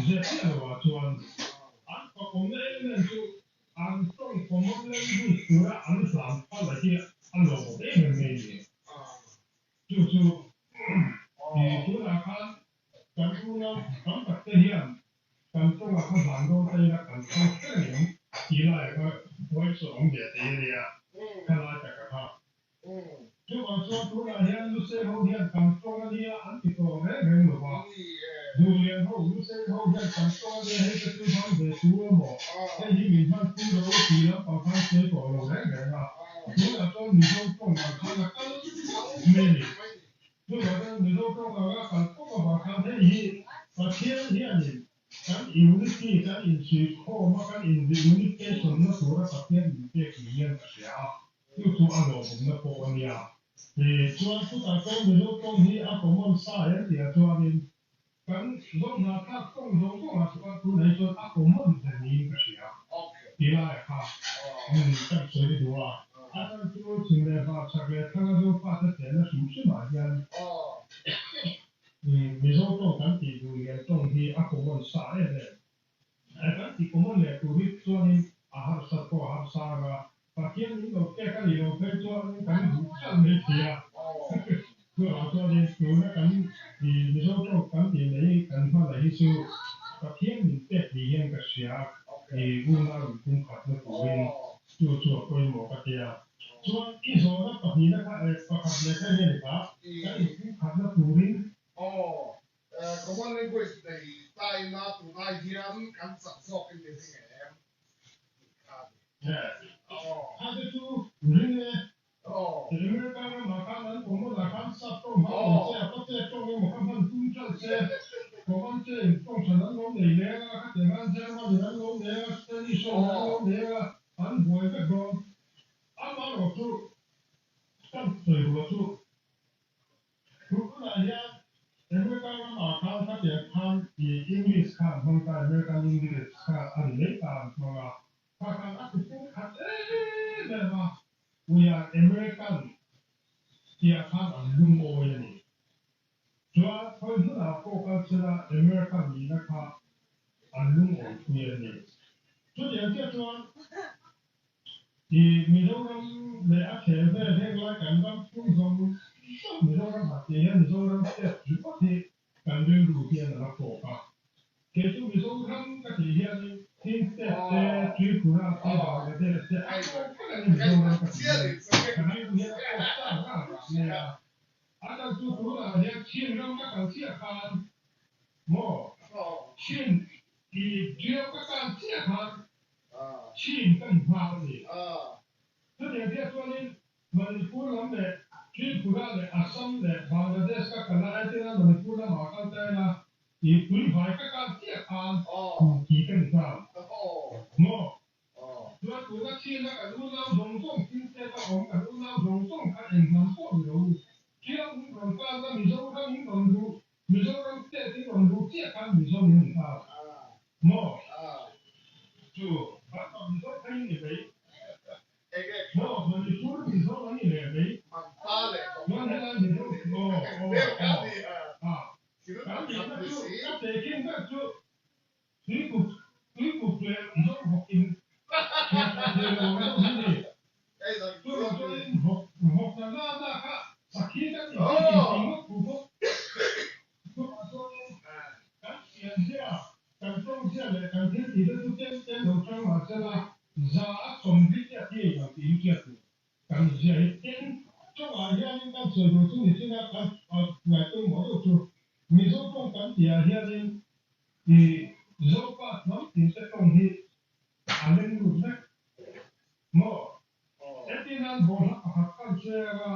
zep chiah lo ah chuan an fakawmna em em chu an tawng common language tura an hlan phal a hi a lawmawm em em mai a ni. Chu chu i tunah khan kan unau tam tak te hian kan tawngah kha hlan dawn ta ila kan thlang kher ang em tih laiah kha huaisawh awm ve thei a nia khalai taka kha. Chuvang chuan tunah hian Lusei ho hian kan tawng a nia an ti tawh reng reng lo va. Duhlian ho, Lusei ho hian kan tawng a nia hei ka chu hmang ve tu emaw, hei hi min hman pui rawh u tih lampang khan sawi tawh lo reng reng a. Tunah chuan Mizo tawng ang khan a kal fo mai a ni. Chuvang chuan Mizo tawng anga a kal fo avang khan hei hi Pathian hianin kan unity, kan insuihkhawm a, kan in-reunification-na tura Pathian inpek ni hian ka hria a. Chu chu a lawmawmna pawh a nia. Chuan chutah chuan Mizo tawng hi a common sa em tih ah chuanin kan zawmhna thlak tawng zawng zawngah chuan tunah hi chuan a common ber niin ka hria. Ti laiah kha kan sawi duh a. A chhan chu chhim leh var chhak leh thlang a Zofate chenna hrim hrimah hian Mizo tawng kan tih duh lian tawng hi a common sa em em. Kan ti common leh tur hi chuanin a harsat pawh a harsa ang a, Pathian min lo pek a nih loh phei chuanin kan duh ṭalh mai thei a. Chuvang chuanin tuna kan i Mizo tawng kan tih mai kan hman lah hi chu Pathian min pek. hria a, i unau inpumkhatna turin chu chu a pawimawh ka ti a. Chuan i zawhna pahnihna kha eh pakhat leh kha enge ni ta? Kan inpumkhatna turin. Aw, common language nei ta ila tunai hian kan chak zawk in ti ring em? Tih kha a ni. Kha te chu ring e. America ramah khan an common ah khan sap tawng hmang lo che a, pa che tawng emaw kha hman tum ṭalh che. Common che in tawng hran an lo nei leng a, khatiang khan German in an lo nei a, Spanish ho in an lo nei a, an buai vek dawn. Amaherawhchu kan sawi ruah chu Tunah hian America ramah khan khatiang khan i English kha an hmang ta, American English kha a ni mai ta an hmang a, kha khan a ti pung khat em em a, We are American tihah khan an lungawi a ni. Chuan khawi hmunah pawh kal sela American nihna kha an lungawi pui a ni. Chutiang chiah chuan I Mizoram leh a chheh vel heng lai kan ram chhung zawng zawng Mizoram ah tih hian Mizoram state ringawt hi kan rilru hian a la kawk a. Kei chu Mizoram ka tih hianin Chin state te, Tripura te, Bangladesh te a kawk vek a ni Mizoram ka tih hian kan rilru hian a kawk ta ran ran mai a. A chhan chu tunah hian Chin ram ka kal chiah khan maw Chin i Tiau ka kal chiah khan Chin ka ni nghal a ni. Chutiang chiah chuanin Manipur lam leh Tripura leh Assam leh Bangladesh ka kal a, entirna Manipur lamah kal ta ila i tuivai ka kal chiah khan Kuki ka ni nghal. Maw? Chuan tuna China kan unau zawng zawng thil state a awm kan unau zawng zawng kha eng hnam pawh ni lo u. Tiau in rawn kalna Mizoram in rawn luh Mizoram state in rawn luh chiah khan Mizo in ni nghal. Maw? Chu Burma Mizo phei ni mai. Maw? Manipur Mizo an ni leh mai. Chuan helai Mizo aw aw aw a kan nihna chu ka tehkhin ber chu Tuikuk Tuikuk leh Mizo vawk in thlen tha thei lo ang deuh hi ni. Chuvang chuanin vawk vawk na na na kha sakhi kan ni hi in ti ngawt thu bawk. Chuvang chuanin kan pian zia, kan tawng zia leh kan thil tih te chu tlem tlem lo chang mah sela za a sawmli te a thi ei ang tiin hriat tur. Kan zia hi tin tawngah hianin kan sawi duh chu ni chin a, kan ngaihpawimawh deuh chu Mizo tawng kan tihah hianin i Zopa hnam tin te tawng hi a leng lut vek maw? Entirnan bawlhhlawh pakhat kan sawi anga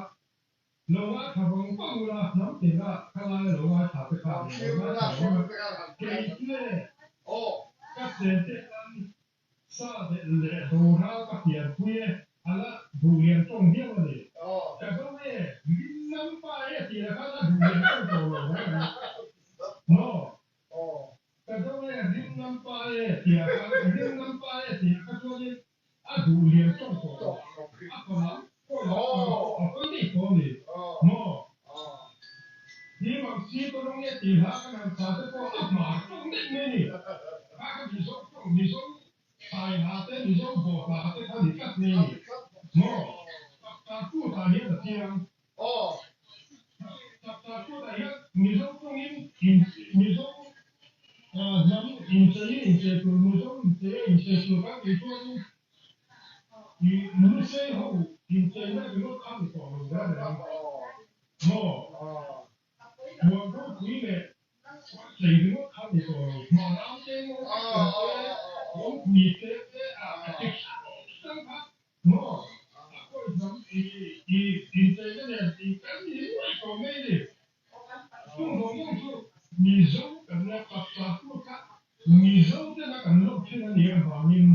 lo ngaithla vang vang ula hnam tina khalai lo ngaithla te khan lo ngaithla vang a, kei chu e ka chen te khan Sa leh leh doral ka pianpui e, a la duh lian tawng viau a ni. Ka zo e, min nam pa e tih la khan a duh lian tawng tawh lo reng ang. Maw? Ka zo e, rim nam pa e tih ah khan, rim nam pa e tih ah kha chuanin a duh lian tawng tawh lo. A falam pawi lam pang pawh a hawi daih tawh a ni. Maw? Hi mang si ka rawng e tih hla ka nang sa te pawh a hmar tawng daih mai a ni. Kha kha Mizo tawng, Mizo sai hla te, Mizo bawh hla te kha ni tlat mai a ni. Maw? Chapchar kut ah hian a chiang. Chapchar kut ah hian Mizo tawngin in Mizo hnam incheiin inchei tur, Mizo incheia inchei tur kan tih chuanin i Lusei ho incheina ringawt kha ni tawh lo reng reng. Maw? Huan ropui leh chei ringawt kha ni tawh lo. Hmanam te, ngawng te, kawngpui te te a chi hrang hrang kha maw? A kawi hnam i i incheina nen i kan ni nuaih tawh mai ni. Chung zawng zawng chu Mizo kan nia taksa tur kha Mizo tena kan lawk thin a nih avangin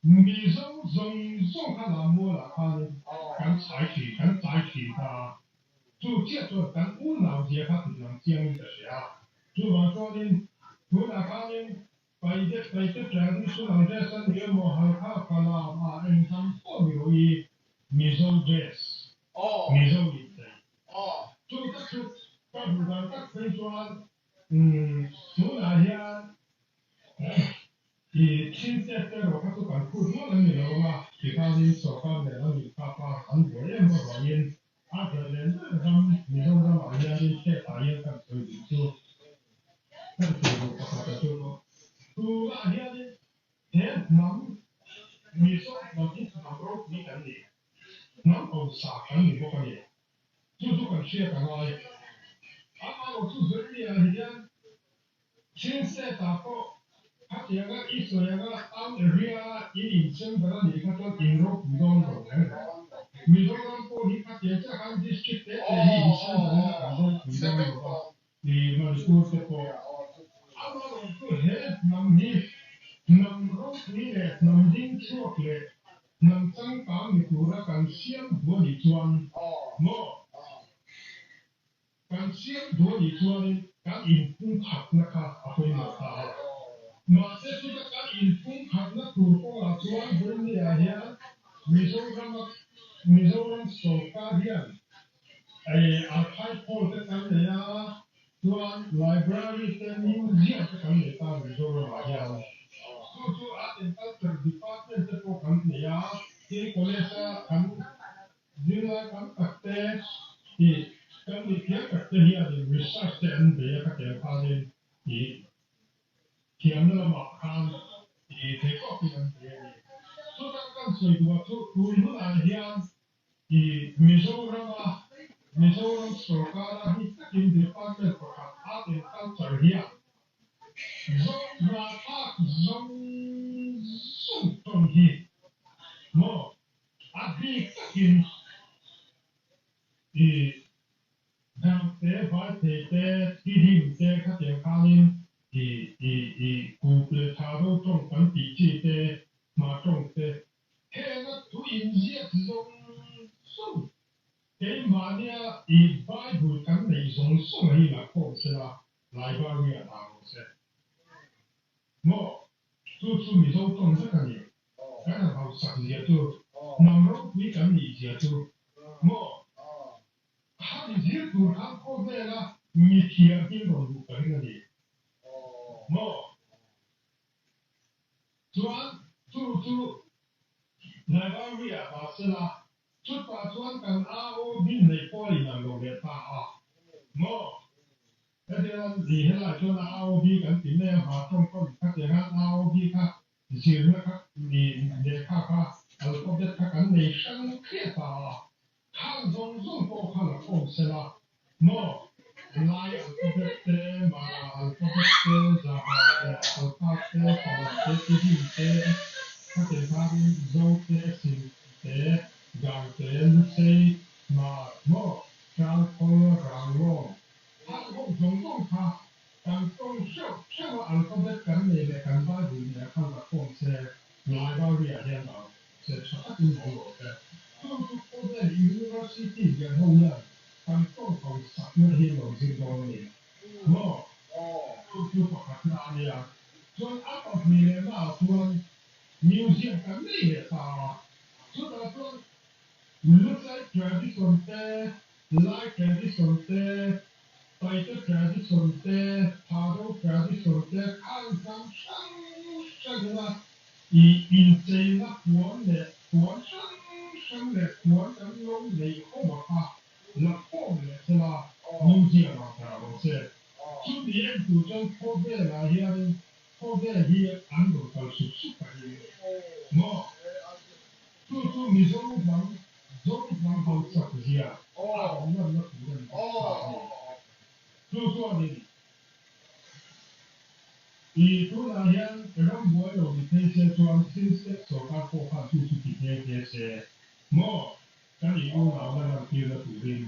Mizo zawng zawng kha Lammualah khanin kan chhai thin, kan chai thin ta a. Chu chiah chuan kan unau zia kha tih lang chiangin ka hria a. Chuvang chuanin tunah khanin Paite Paite traditional dress a ni emaw Halkha Falam ah eng hnam pawh ni rawh i Mizo dress, Mizo inchei. Chu tak chu ka hmuh dan tak phei chuan tunah hian I chin chet te erawh kha chu kan phut ngawt an ni lo ang a, tikhanin sorkar nen an inkap a, an buai em avangin a zalh len ber ram Mizoram ah hianin state ah hian kan sawi duh chu kan sawi duh pakhat a chu tunah hianin. He hnam, Mizo hnam hi hnam ropui kan ni. Hnam hausa kan ni bawk a ni. Chu chu kan hriat a ngai. Amaherawh chu Zirnia hian Chin State ah pawh khatianga i sawi anga town area a in inchen ber a nih kha chuan in ropui dawn lo reng reng. Mizoram pawh hi khatiang chiah khan district te te hi inchen ber ila kan ropui dawn lo va, i Manipur te pawh. Amaherawhchu he hnam hi hnam ropui leh hnam ding chhuak leh hnam changkang ni tura kan siam duh a nih chuan maw? Kan siam duh a nih chuanin kan inpumkhatna kha a pawimawh ta a. Mahse chuta kan inpumkhatna tur kawngah chuan Burmese-ah hian Mizorama Mizoram sorkar hian archive hall te kan nei a, chuan library te museum te kan nei ta Mizoramah hian. Chu chu Art and Culture Department te pawh kan nei a, tin college-a kan Zirlai tam tak te hi kan nih thiam tak te hianin research te an bei a ka tel khanin ih thiamna lamah khan ih theih tawkin an bei a ni. Chutah kan sawi duh chu tun hunah hian ih Mizorama Mizoram sorkara hi takin department pakhat Art and Culture hian Zohnahthlak zawng zawng tawng hi maw A bik takin i dangte, vaithei te, tihim te khatiang khanin i i i kup leh tha do tawng kan tih chi te, hma tawng te, henga thu inziak zawng zawng keimahnia i Bible kan neih zawng zawng a hi la khawm sela library ah dah rawh se. Maw? Chu chu Mizo tawng vek a ni. Kan han hausak zia chu, hnam ropui kan nih zia chu maw? Khami zir tur khan khawvela mi thiam hi an rawn duh ka ring a ni maw? Chuan chu chu library-ah dah sela, chutah chuan kan AOB neih pawh a inang lo leh ta a maw? Hetiang ni helai chuan AOB kan ti mai a, hma tawng tawng khatiang hian AOB kha Zirna kha ni lehkha kha alphabet kha kan nei hrang thliah ta a, khang zawng zawng pawh kha la khawm sela maw? Lai alphabet te, Mara alphabet te, Zaha leh Alpha te, Falam te, Tihim te, khatiang khanin Zo te, Sim te, Gang te, Lusei, Hmar maw? Tlangkhawl, Ranglawng, khang ho zawng zawng kha Kan tawng hreuh hreuh a alphabet kan nei leh kan Bible nen khan la khawm se library ah hian dah se tha takin awm rawh se. Chung chu khawvel University lian ho hian kan tawng ho sakna hi an lo zir dawn a ni maw? Chung chu pakhatna a nia. Chuan a pahnih lehna ah chuan museum kan nei leh ta a, chutah chuan Lusai tradition te, Lai tradition te, Paite tradition te, Thado tradition te khan hnam hrang hrangina i incheina puan leh puan hrang hrang leh puan kan lo neih ho a kha la khawm leh sela museum ah dah rawh se. Chumi en tur chuan khawvelah hianin khawvel hi an rawn kal sup sup a ni maw? Chu chu Mizo hnam Zo hnam hausak zia a rawn lanna tur a ni bawk ta a ni. Chu chuanin i tunah hian ram buai lo ni phei se chuan Chin State sorkar pawh khan chu chu ti nghe nghe se maw kan in unauna lantirna turin.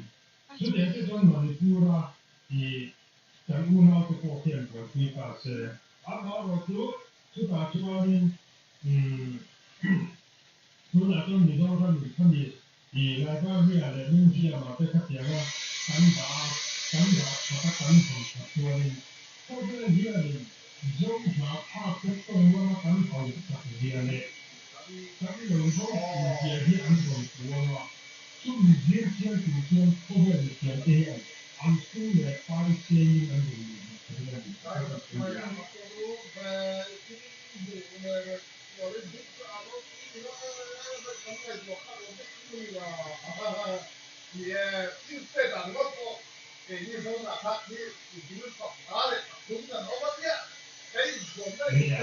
Chutiang che chuan Manipur-a i kan unaute pawh hian buaipui ta se. Amaherawhchu chutah chuanin Tunah chuan Mizoram in khami i library-ah leh museum-ah te khatianga kan dah a, kan dah that a kan hawn that chuanin khawvel hianin Zo hna phak te tawng lama kan hausak zia leh kan lo ropui zia hi an rawn puang a, chumi zir chiang tur chuan khawvel mithiam te hian an sum leh pai sengin an rawn luh duh ka ring a ni tih ka sawi duh a. Nia.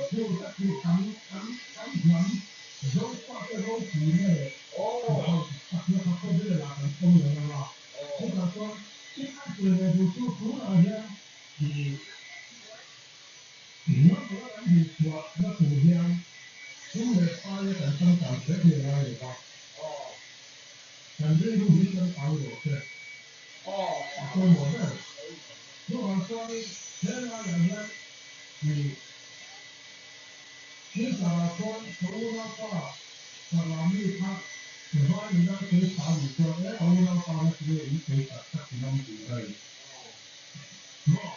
Chu tak chu kan kan kan hnam Zofate ropuina leh hauhsakna kha khawvelah kan pawm lo ang a. Chutah chuan thil kan sawi ve duh chu tunah hian ih hnam anga kan dinchhuahna tur hian sum leh paia kan changkang kher hi a ngai lo va. Kan rilru hi changkang rawh se. A pawimawh ber. Chuvang chuan he laiah hian ih Silchar-ah chuan ka unaupa Salami kha vai nula sawi sa a nih chuan e ka unaupa na tinge in sawi sak sak i ngam tur a ni. Maw?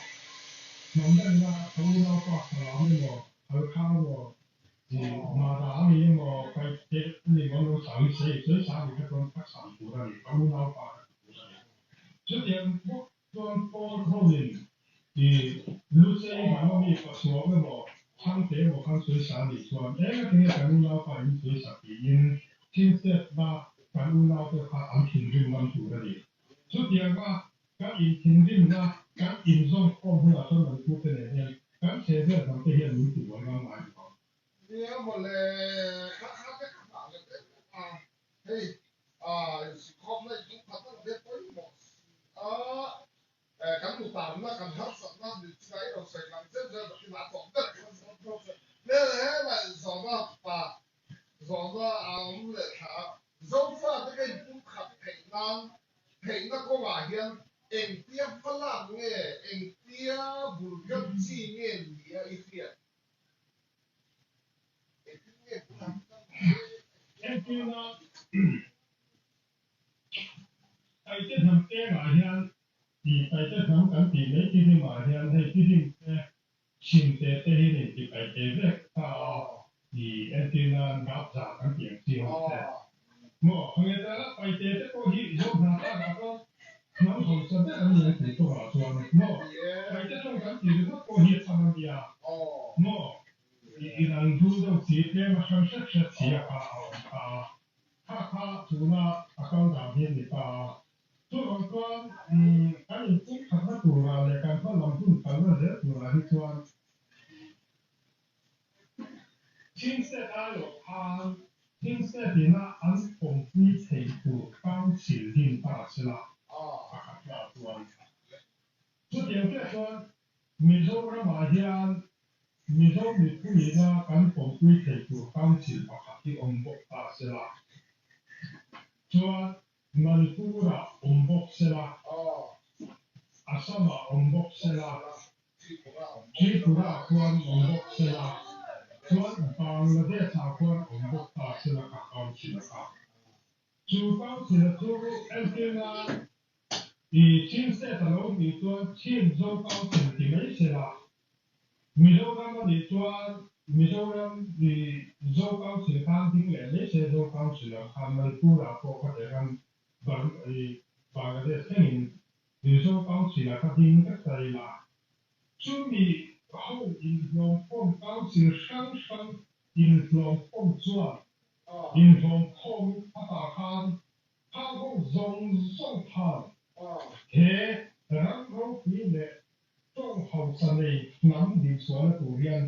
Hnamdangna ka unaupa Salam emaw Halkha emaw ih Mara a ni emaw Paihte a ni emaw an lo sawi sawi sawi sa a nih kha chuan ka chhan tur a ni, ka unaupa ka ti tur a ni. Chutiang bawk chuan Paul hoin ih Lucei hnam a mi Pachhuau emaw Thangte emaw khan sawi sa a nih chuan eng atinge kan unaupa in sawi sak tiin Chinsetna kan unaute kha an thinrim ngam tur a ni. Chutianga kan inthinrimna kan inzawmkhawm hunah chuan Manipur te nen hian kan chhehvel hnam te hian min tibuai ngam ngai lo ang. Nia mawle, kha kha te ka hah leh em em a, hei insikhawmna inpumkhat ang te pawimawh si a, kan nutarna kan harsatna ni chinah i rawn sawi lang zeuh zeuh takin a tawp ber khan zawt zawt che. Hmel helai zawhna pa Zawhna a awm leh thla a. Zofate ka inpumkhat theih nan theihna kawngah hian engtia hma lak nge, engtia bul tan chi nge nia i hriat? Engtin nge bul an tan nge? Entirna, Paite hnam pengah hian tih Paite hnam kan tih mai Tidimah hian hei Tidim te Chhimte te hi an inti paite vek ta a, i entir nan Rapza kan tih ang chi ho te. Maw, khawnge ta la paite te pawh hi zo hna tak ah chuan hnam hausa ber an ni an tih tawh ah chuan maw, paite tawng kan tih ringawt pawh hi a chham a nia maw, i inang dul deuh si tlem a hrang hret hret si a kha a awm ta a, kha kha tuna a kal dan hi a ni ta a. Chuvang chuan kan inpumkhatna turah leh kan hma lam hun kalna zel turah hi chuan Chin State aiawh khan Chin State ina an pawmpui thei tur Council din ta sela pakhat lah chuan chutiang chiah chuan Mizoramah hian Mizo mipuiina kan pawmpui thei tur Council pakhat hi awm bawk ta sela chuan Manipur-ah awm bawk sela, Assam-ah awm bawk sela, Tripura-ah khuan awm bawk sela, chuan Bangladesh-ah khuan awm bawk ta sela ka council kha. Chu council-a chu entirna i Chin state a lo nih chuan Chin Zo Council ti mai sela, Mizoram a nih chuan Mizoram i Zo Council khan ding leh mai se Zo Council ang khan Manipur ah pawh kha tiang khan i Bangladesh thlengin i Zo Council ah kha ding vek ta ila chumi ho inhlawmkhawm Council hrang hrang inhlawmkhawm chuan inhlawmkhawm a tah khan khang ho zawng zawng khan he ram ropui leh Tawng hausa nei hnam dinchhuahna tur hian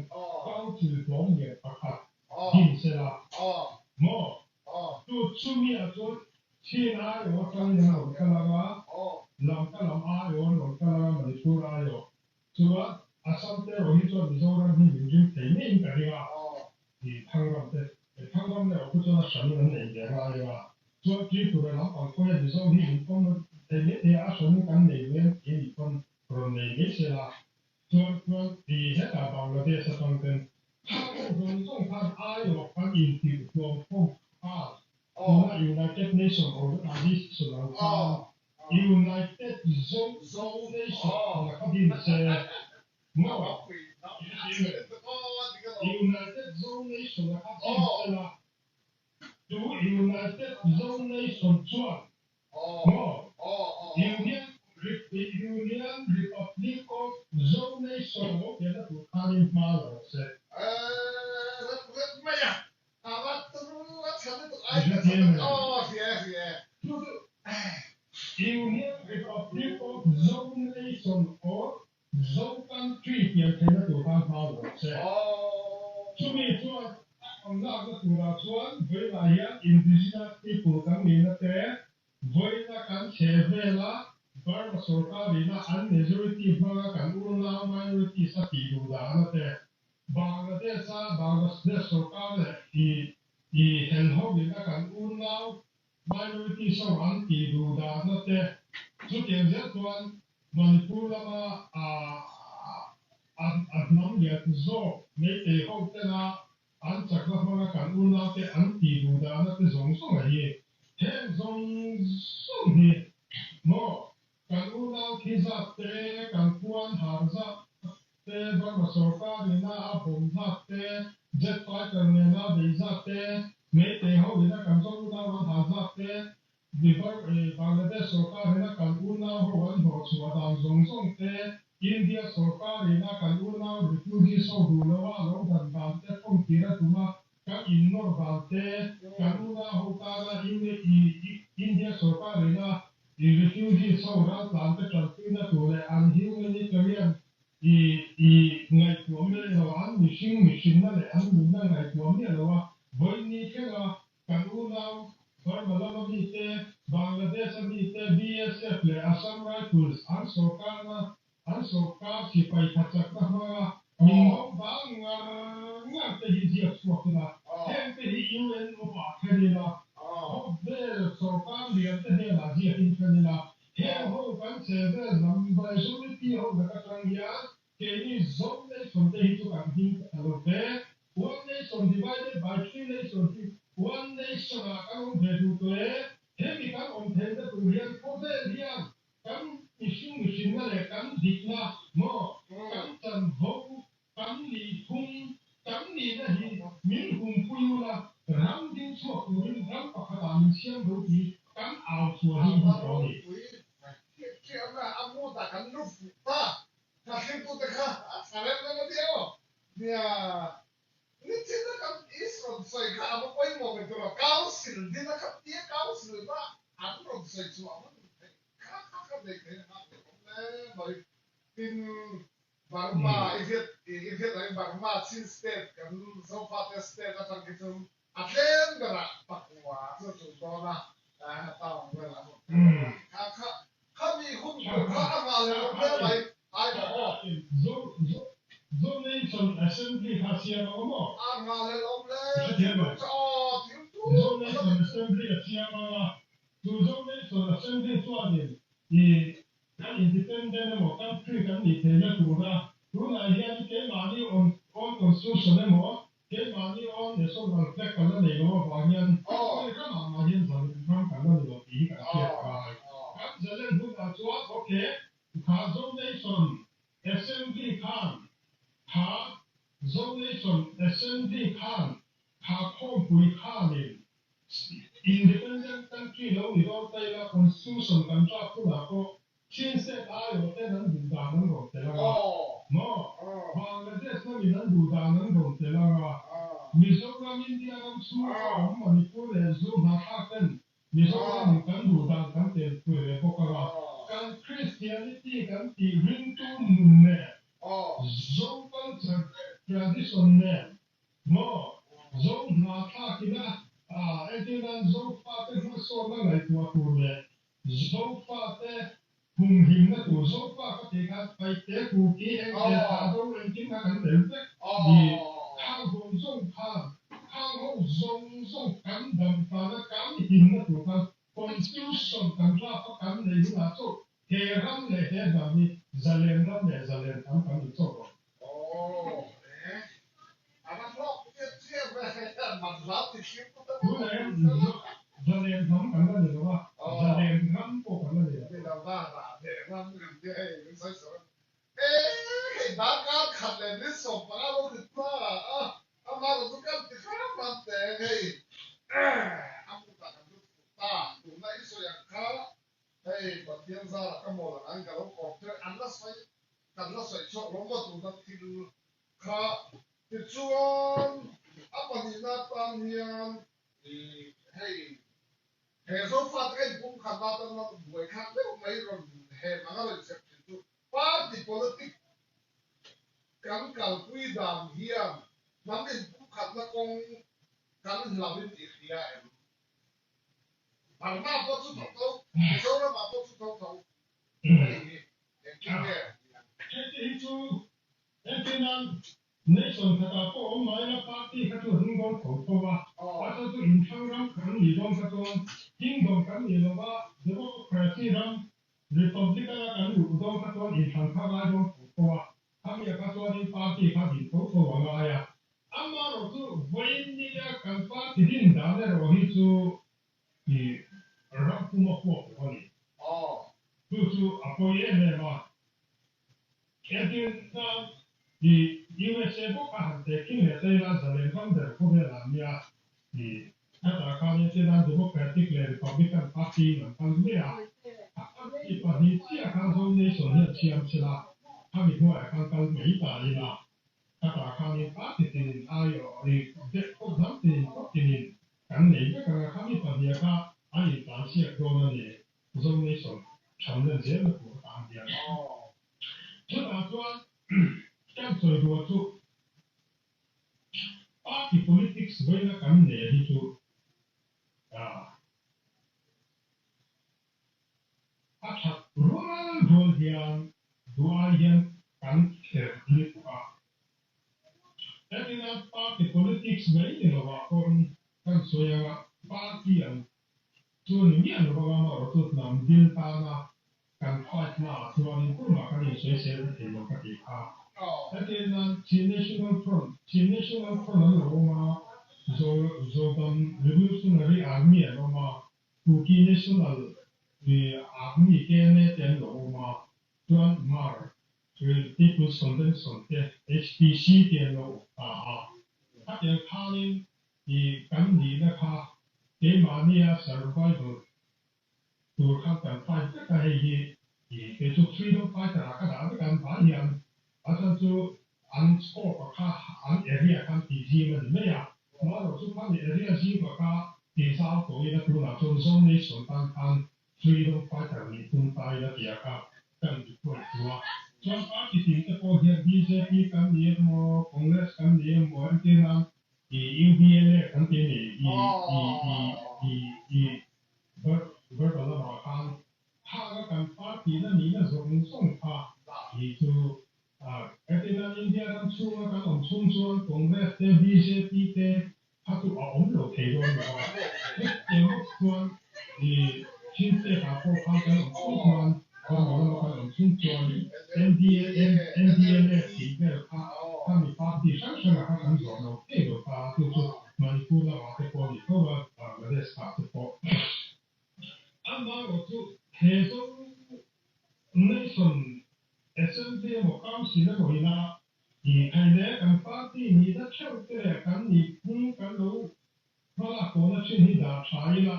Council hlawm lian pakhat din se la maw? Chu chumi-ah chuan Chin aiawh atangin an rawn kal ang a, Lamka lam aiawh an rawn kal ang a, Manipur aiawh. Chuan Assam te erawh hi chuan Mizoram hi min ring thei ngeiin ka ring a, tih Thangram te, Thangram erawh khu chuan a hranin an nei ve ngai ang a, chuan Tripura lampang pawh hian Mizo hi min pawm thei mai thei a, a hranin kan nei ve ang tih a nih pawn Rawn nei mai se la, chuan chuan ti hetah Bangladesh atang ten thang ho zawng zawng khan aiawh kan intirh hlawm khawm khan tuna United Nation Organization ang khan United Zo Nation ang kha din se maw? United Zo Nation a kha din se la, chu United Zo Nation chuan Maw? Union Union Republic of Zo Nation lo pianna tur khanin hma la rawh se. Chu chu Union Republic of Zo Nation tur khan hma la rawh se. Chumi chuan a rawn lakna turah chuan vawiinah hian Indigenous people kan nihna te, vawiina kan chhe vela Burma sorkarina an majority hmanga kan unau minorities a tih duh dahna te, Bangladesh-a Bangladesh sorkar leh i helho-ina kan unau Minorities ho an tih duh dahna te chutiang zel chuan Manipur lama a hnam lian zawk Meitei ho tena an chakna hmanga kan unaute an tih duh dahna te zawng zawng a hi heng zawng zawng hi maw kan unau thi zat te kan khuan har zat te Burma sorkar ina a bawm zat te jet fighter nena bei zat te Meitei ho ina kan zo unau an hal zat te Bangladesh sorkar ina kan unau ho an hnawh chhuah dan zawng zawng te India sorkar ina kan unau refugees ho duh lo a lo dan dan te phone tir a tum a kan innawr dan te kan unau ho tana India sorkar ina refugees ho raltlan te tanpuina tur leh an humanitarian I i ngaihtuah miah lo a, an mihring mihrinna leh an nunna ngaihtuah miah lo a, vawiin thlenga kan unau Burma lama mite, Bangladesh-a mite, BSF leh Assam Rifles an sawrkarna, an sawrkar sipai thachakna hmanga min do dang ngar ngar te hi ziak chhuak ila, heng te hi UNO ah thlen ila, khawvel sawrkar lian te hnenah ziakin thlen ila, Heng ho kan che vel hnam majority ho lak atang hian keini Zo nation te hi chu kan him ta lo ve. One nation divided by three nation hi one nation ah kan awm ve duh tawh e. Hemi kan awm theihna tur hian khawvel hian kan mihring mihrinna leh kan dikna maw kan chanvo kan nihphung kan nihna hi min humpui ula ram ding chhuak turin ram pakhatah min siam ro tih kan au chhuah hi hun tawh a ni. Burma i hriat i hriat angin Burma Chin state kan Zofate state atang khi chuan a tlem berah pakua chu a tul dawn a, town velah a rawn kal a, kha kha khami hun tur kha a nghah leh lo hle mai ai maw aw. Zo zo Zo Nation Assembly kha a siam ang maw? A nghah leh lo hle I hrethiam lo. Aw thil tur Zo Nation Assembly a siam ang a, chu Zo Nation Assembly chuanin i Kan independent emaw country kan nih theihna tura tunah hian keimahni own own constitution emaw keimahni own national flag kan la nei lo avang hian khawi ramah mah hian zalen ram kan la ni lo tih hi kan hriat ngai. Kan zalen hunah chuan ok kha Zo Nation Assembly khan kha Zo Nation Assembly khan kha khawmpui khanin Independent country lo ni dawn ta ila constitution kan draft hunah pawh Chin state aiawh ten an duh dan an rawn tel ang a, maw? Bangladesh lamin an duh dan an rawn tel ang a, Mizoram India ram chhunga awm Manipur leh Zu hnahthlak ten Mizoramin kan duh dan kan tel pui ve bawk ang a, kan Christianity kan tih ringtu nun nen Zo culture leh tradition nen Maw? Zo hna thlakina entir nan Zofate hmasawnna ngaihtuah tur leh Zofate humhimna tur Zofa ka tih khan Paihte, Kuki, Engte, Thahdo engkim kha kan tel vek ni. Khang zawng zawng khan, khang ho zawng zawng kan dam tana kan himna tur khan Constitution kan draft a kan nei hunah chauh he ram leh he hnam hi zalen ram leh zalen hnam kan ni chauh ang. Tunah hian zalen hnam kan la ni lo a, zalen ram pawh kan la ni lo. Hei Pathian zara ka mawl ang ang ka lo kawm che an la sawi kan la sawi chhuak lo maw tuna thil kha tichuan a pahnihna atan hian ih hei he Zofate ka inpumkhatna atana buai khat deuh mai rawn hem anga rawn inchep thin chu party politic Kan kalpui dan hian hnam inpumkhatna kawng kan hlauhin tih hria em? Burma pawh chu tho tho, Mizoramah pawh chu tho tho hei hi engtin nge ni ang? Heti hi chu entirnan nation khatah pawh awm mai la party kha chu a ding dawn tho tho a, a chuan chu inthlang ram kan nih dawn kha chuan kingdom kan nih lova democracy ram republican a kan luh dawn kha chuan inthlan kha ngai dawn tho tho a, khami ah kha chuanin party kha din tho tho a ngai a. Amaherawh chu vawiin nia kan party din dan erawh hi chu i ram pum a huap lo a ni. Chu chu a pawi em em a. Entir nan i USA bawk a han tehkhin leh ta ila zalen ram ber khawvel ah nia i khatah khan entir nan Democratic leh Republican party in an kal mai a. A party pahnih chiah khan Zo Nation hian siam sela khami hnuaiah khan kal mai ta ila. Khatah khanin party tinin aiawh i deuh khawp hnam tinin khawp tinin kan nei vek ang a, khami pahniha kha an intan siak dawn a ni. Zo Nation thamlen zelna tur atan hian. Chutah chuan kan sawi duah chu party politics veina kan nei hi chu a that rual rual hian duh ai hian kan kher lutuk a. Hetina party politics mai ni lovah pawhin kan sawi anga party an chu ni miah lo anga amaherawhchu hnam dil tana kan fight naah chuanin tumah kan insawisel ta thei lo ka tih kha. Hetina Chin National Front, Chin National Front an lo awm a, Zodam Revolutionary Army an awm a, Kuki National Army, KNA, te an lo awm a, chuan Mar People's Convention te, HPC, te an lo awm ta a. Khatiang khanin i kan nihna kha keimahnia survival tur khan kan fight vek a, hei hi i kei chu freedom fighter ah ka dah vek a, an vai hian a chhan chu an scope ah kha an area khan tih zim a ni mai a, amaherawh chu khami area zim ah kha tih zau tawh ila tunah chuan Zo Nation tan khan freedom fighter nih tum ta ila tih ah kha kan request duh a. Chuan party tin te pawh hian bjp kan ni emaw Congress kan ni emaw entirnan i UDLA kan ti a ni i i i i i Verbal lamah khan thanga kan party na nihna zawng zawng kha hi chu Katina India ram chhunga kan awm chhung chuan Congress te bjp te kha chu a awm lo thei dawn lo a. Hetiang bawk chuan i Chin state ah pawh khan kan awm chhung chuan Burma lama kan awm chhung chuan NDA NDLF tih vel kha khami party hrang hrangah kha kan zawh lo thei lo ta a, chu chu Manipur lamah te pawh a ni tho a, Bangladesh ah te pawh. Amaherawh chu he Zo Nation Assembly emaw Council emaw ina i thei leh kan party nihna theuh te leh kan nihphung kan lo hmalak tawhna thin hi dah tha ila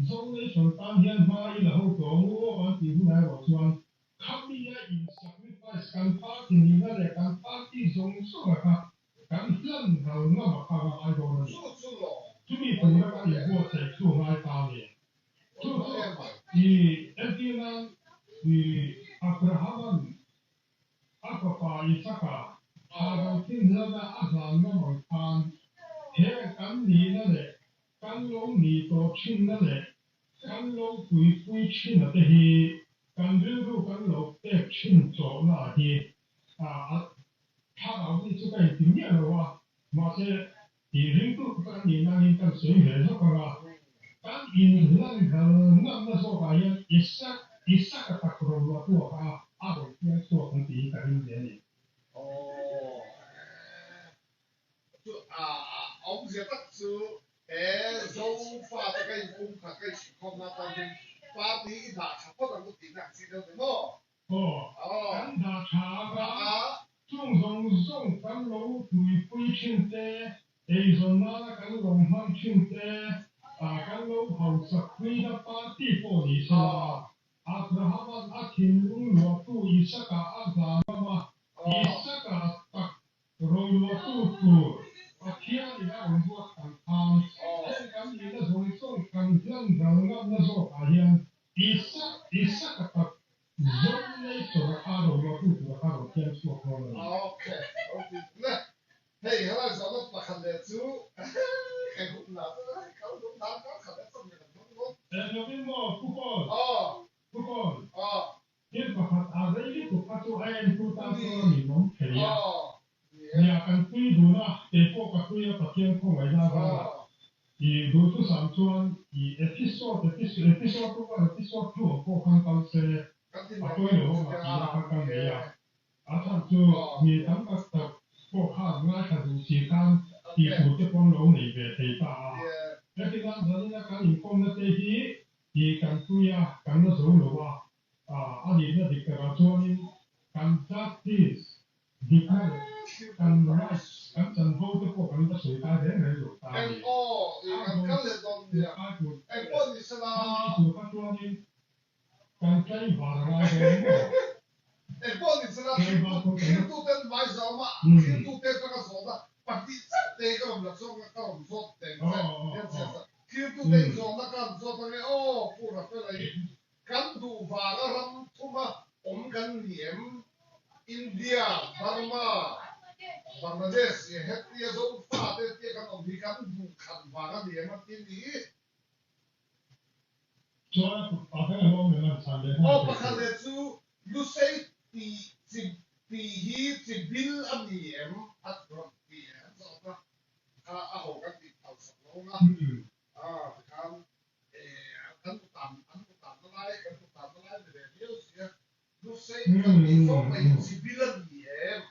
Zo Nation tan hian hma i la ho tawh ang u aw an tih hunah erawh chuan khami a in sacrifice kan party nihna leh kan party zawng zawng a kha kan hlan ral ngam a kha va ngai dawn a ni. Chumi tura kan inbuatsaih chu ngai ta a ni. Chu chu i entir nan i Abrahama'n a fapa Isaka thahdo thin hlana a hlan ngam ang khan he kan nihna leh kan lo ni tawh thinna leh kan lo tuipui thin a te hi kan rilru kan lo pek thin chawhna hi a thlarau mi chu ka inti miah lo a, mahse tih ringtu kan nih nangin kan sawi ve zawk ang a, kan inhlan ral ngamna zawkah hian Isak Isaka tak ro luah tu a kha a rawn piang chhuak ang tih hi ka ring ve a ni. Aw chu a awmzia tak chu he Zofate ka inpumkhat ka inhrilhkhawmna atan hian party i dah tha phawt ang u tihna ang chi deuh ni maw? Aw, kan dah tha anga chung zawng zawng kan lo tuipui thin te, eizawn nana kan lo hman thin te, kan lo hausak puina party pawh ni sela, Abrahama'n a thinlung luahtu Isaka a hlan ngam a, Isaka tak roluahtu tur Pathianin a rawn ruat ang khan, heng kan nihna zawng zawng kan hlan ral ngamna zawkah hian Isak, Isaka tak Zo Nation a kha ro luahtu tur a kha rawn thiam chhuak dawn a ni. Ok, Hei helai zawhna pakhat leh chu kei hun lah chu hei kal dun dan kar khat leh chawhmeh kan hmang dawn. Eng lovin maw Pu Kawl? Aw. Pu Kawl. Aw. Thil pakhat a rei lutuk kha chu a entu tan chuan a ninawm thei a. Aw. Ni e. Nia kan tui dun a, kei pawh ka tui a Pathian khawngaihna zarah i duhthusam chuan i episode episode episode one episode two ang pawh khan kal se Kan ti a mai pawi dawn lo chu awm a tia ti a kha ka ni nei e. a. A chhan chu mi tam tak tak pawh khan ngaithla duh si khan tih tur te pawn lo nei ve thei ta a. Hetiang zanina kan inkawmna te hi i kan tui a, kan la zo lo a, a nihna dik takah chuanin kan justice dikna leh kan rights kan chanvo te pawh kan la sawi kai reng reng lo ta a ni. A zawn kai tur a mi tur kha chuanin Kan tlaivar a ngai dawn maw? Engpawh ni sela Tlaivar pawh kan la. Thiltuten vai zawma thiltute atanga zawhna pahnih chiah te hi ka rawn la chhuak a, ka rawn zawt teng che hian chhiat sa. Thiltute in zawhna ka han zawt ange aw Pu Rafela hi kan duh vanga ram thuma awm kan ni em? India, Burma, Bangladesh leh hetia Zofate tia kan awm hi kan duh khat vang a ni em a ti ni? Chuan a kut pa khan a lawm reng a, chhan leh nghal Aw thei pakhat tur. leh chu Lusei tih chi tih hi chi bil a ni em? A rawn ti an zawt a, kha a ho kan tih phal sak lo ang a, a tikhan kan utan an utanna lai kan utanna lai ni ve viau si a, Lusei kan tih fo mai hi chi bil a ni em?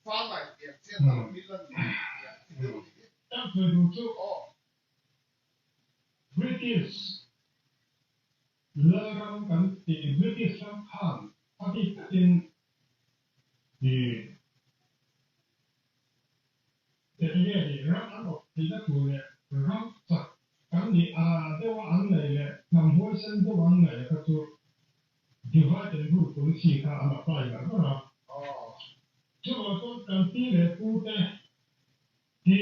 Fanai tiang chian a bil a ni em tih ang chi deuh a ni hi. Kan sawi duh chu. Aw. British lalram kan tih British ram khan a bik takin i eng nge ni ram an awp theihna tur leh ram chak kan nih a deuha an ngaih leh hnam huaisen deuh an ngaih a kha chu divide and rule policy kha an apply ngar ngar a. Chuvang chuan kan pi leh pu te Hi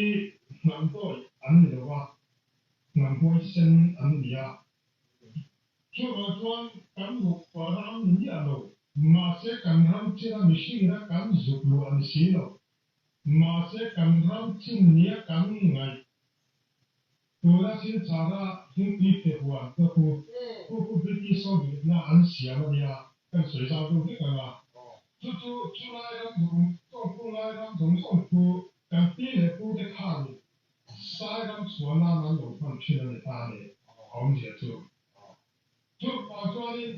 hnam dawi an ni lo a, hnam huaisen an ni a. Chuvang chuan kan nupa ram ni miah lo, mahse kan ram china mihring ra kan zuk luah a ni si lo. Mahse kan ram chin nia kan ngaih tuna Silchara thingpui fe huan te khu, khu khu British ho duhna an siam a nia, kan sawi zau deuh vek ang a. Chu chu chulai ram zawng zawng khunglai ram zawng zawng khu Kan pi leh pu te khanin sai ram chhuah nan an lo hman thin a ni ta a ni, a awmzia chu. Chuvang chuanin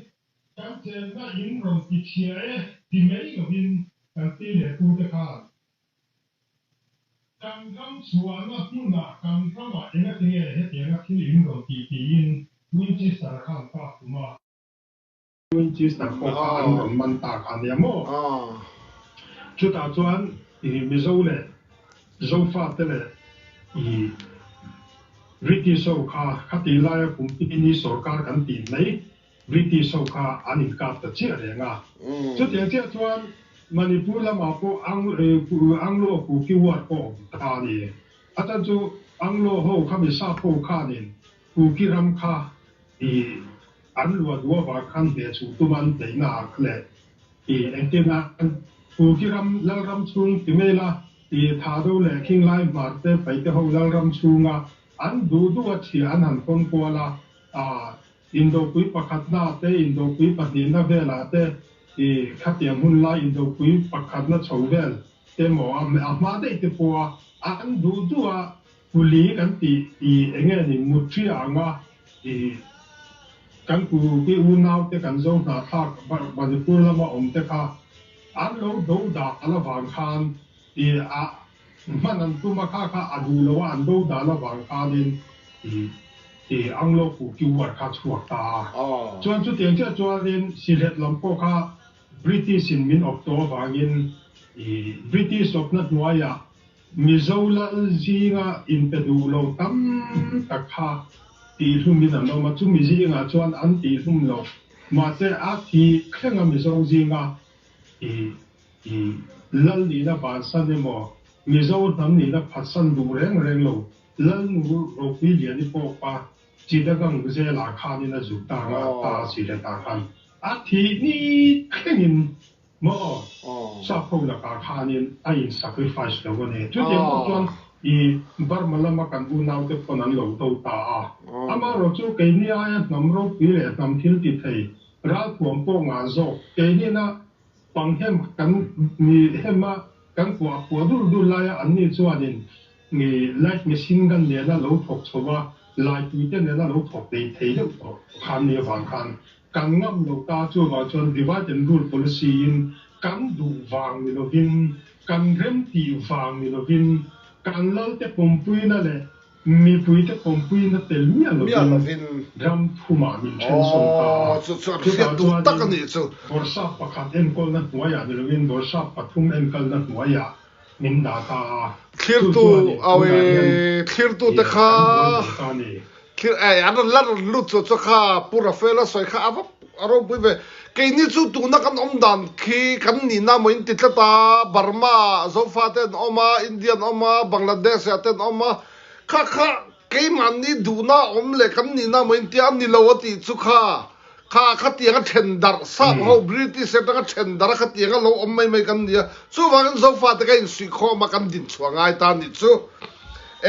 kan chenna in rawn ti chhia e ti mai lovin kan pi leh pu te khan kan ram chhuahna hmunah kan ramah engatinge hetianga thil in rawn tih tiin Winchester khan kap tum a. Winchester pawh kha an rawn man ta kha nia maw? Chutah chuan i Mizo leh Zofate leh i British ho kha khati laia Kumpini sawrkar kan tih mai British ho kha an inkap ta chiah reng a. Chutiang chiah chuan Manipur lamah pawh Anglo Kuki War pawh a awm ta a ni. A chan chu Anglo ho kha Misap ho khanin Kuki ram kha i an luah duh avang khan hneh chhuh tum an beihna ah kha leh i engtin an Kuki ram Lalram chhung ti mai la i Thado leh Khinglai Hmar te Paite ho Lalram chhunga an duh duh a chhiah an han hawn kual a, a Indopui pakhatna te Indopui pahnihna velah te i khatiang hun lai Indopui pakhatna chho vel te maw a hma daih te pawha an duh duh a Kuli kan tih i enge ni Mutria anga i kan ku pi unau te kan zo hnahthlak Manipur lama awm te kha an lo do dal avang khan i a hman an tum a kha kha a duh lo a an do dal avang khanin i i Anglo Kuki war kha chhuak ta a. Chuan chutiang chiah chuanin Sylhet lam pawh kha British in min awp tawh avangin i British awpna hnuaiah Mizo lal zinga inpe duh lo tam tak kha tihhlumin an awm a, chumi zingah chuan an tihhlum lo. Mahse, a thi thlenga Mizo zinga i i lal nihna bansan emaw, Mizo hnam nihna phatsan duh reng reng lo lal nu ropui liani pawh pa Chittagong zelah khanin a zuk ta nga ta a si le ta khan a thih ni thlengin. Maw? Sap ho lakah khanin a in sacrifice lo a ni. Chutiang bawk chuan i Burma lama kan unaute pawn an lo do ta a. Amaherawh chu keini aia hnam ropui leh hnam thil ti thei ralthuam pawh ngah zawk keinina panghem kan ni hem a, kan kuah kuah dur dur laia anni chuanin i light machine gun nena lo thawk chho a, laipuite nena lo thawk thei thei deuh tawh khan ni avang khan Kan ngam lo ta chuvang chuan divide and rule policy in kan duh vang ni lovin, kan rem tih vang ni lovin, kan lalte pawmpuina leh mipuite pawmpuina tel miah lovin ram thumah min then sawn ta a. Chutah chuanin Bawrhsap pakhat enkawlna hnuaiah ni lovin Bawrhsap pathum enkalna hnuaiah min dah ta a. Chu chuanin tunah hian kan buai ve ta a ni. Thil ei an rawn la rawn lut chu chu kha Pu Rafaela sawi kha a va a ropui ve. Keini chu tuna kan awm dan khi kan nihna maw in ti tlat a, Burma ah Zofa te an awm a, India an awm a, Bangladesh ah te an awm a, kha kha keimahni duhna awm leh kan nihna maw in tia a ni lo a tih chu kha kha khatianga then darh sap ho British atanga then darh a khatianga lo awm mai mai kan ni a, chuvangin Zofa te ka insuihkhawm a kan dinchhuah ngai ta a nih chu. E.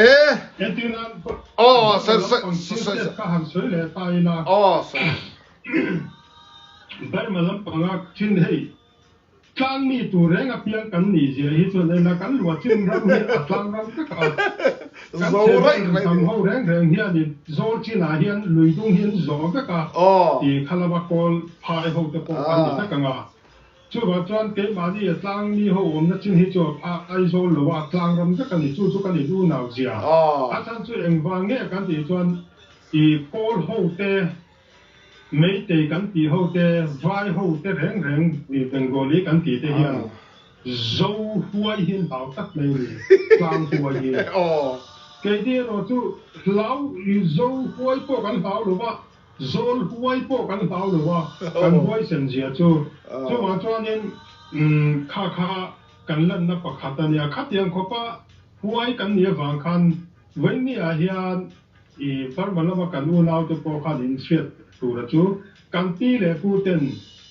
Entirnan Aw, Burma lampang thil hriat ka han sawi leh ta ila. Aw, sawi. Burma lampanga thin hei tlang mi tur reng apiang kan nih zia hi chuan ela kan luah chin ram hi a tlang ram vek a. Kan chhehvel hnam ho reng reng hianin zawl chinah hian lui dung hi an zawh vek a, ti khalama kawl phai ho te pawh kan ni vek ang a. Chuvang chuan keimahni a tlang mi ho awmna chin hi chu a Aizawl lo a tlang ram vek a ni, chu chu kan in unau zia. A chhan chu engvang nge kan tih chuan i kawl ho te, Meitei kan tih ho te, Vai ho te reng reng i Bengali kan tih te hian Zo huai hi an hlau tlat mai a ni, tlang huai hi. Keini erawh chu hlau i Zo huai pawh kan hlau lo va, Zawl huai pawh kan hlau lo a, kan huaisen zia chu. Chuvang chuanin kha kha kan lanna pakhat a nia. Khatiang khawpa huai kan nih avang khan Vawinia hian i Burma lama kan unaute pawh khan inhriat tura chu kan pi leh pu ten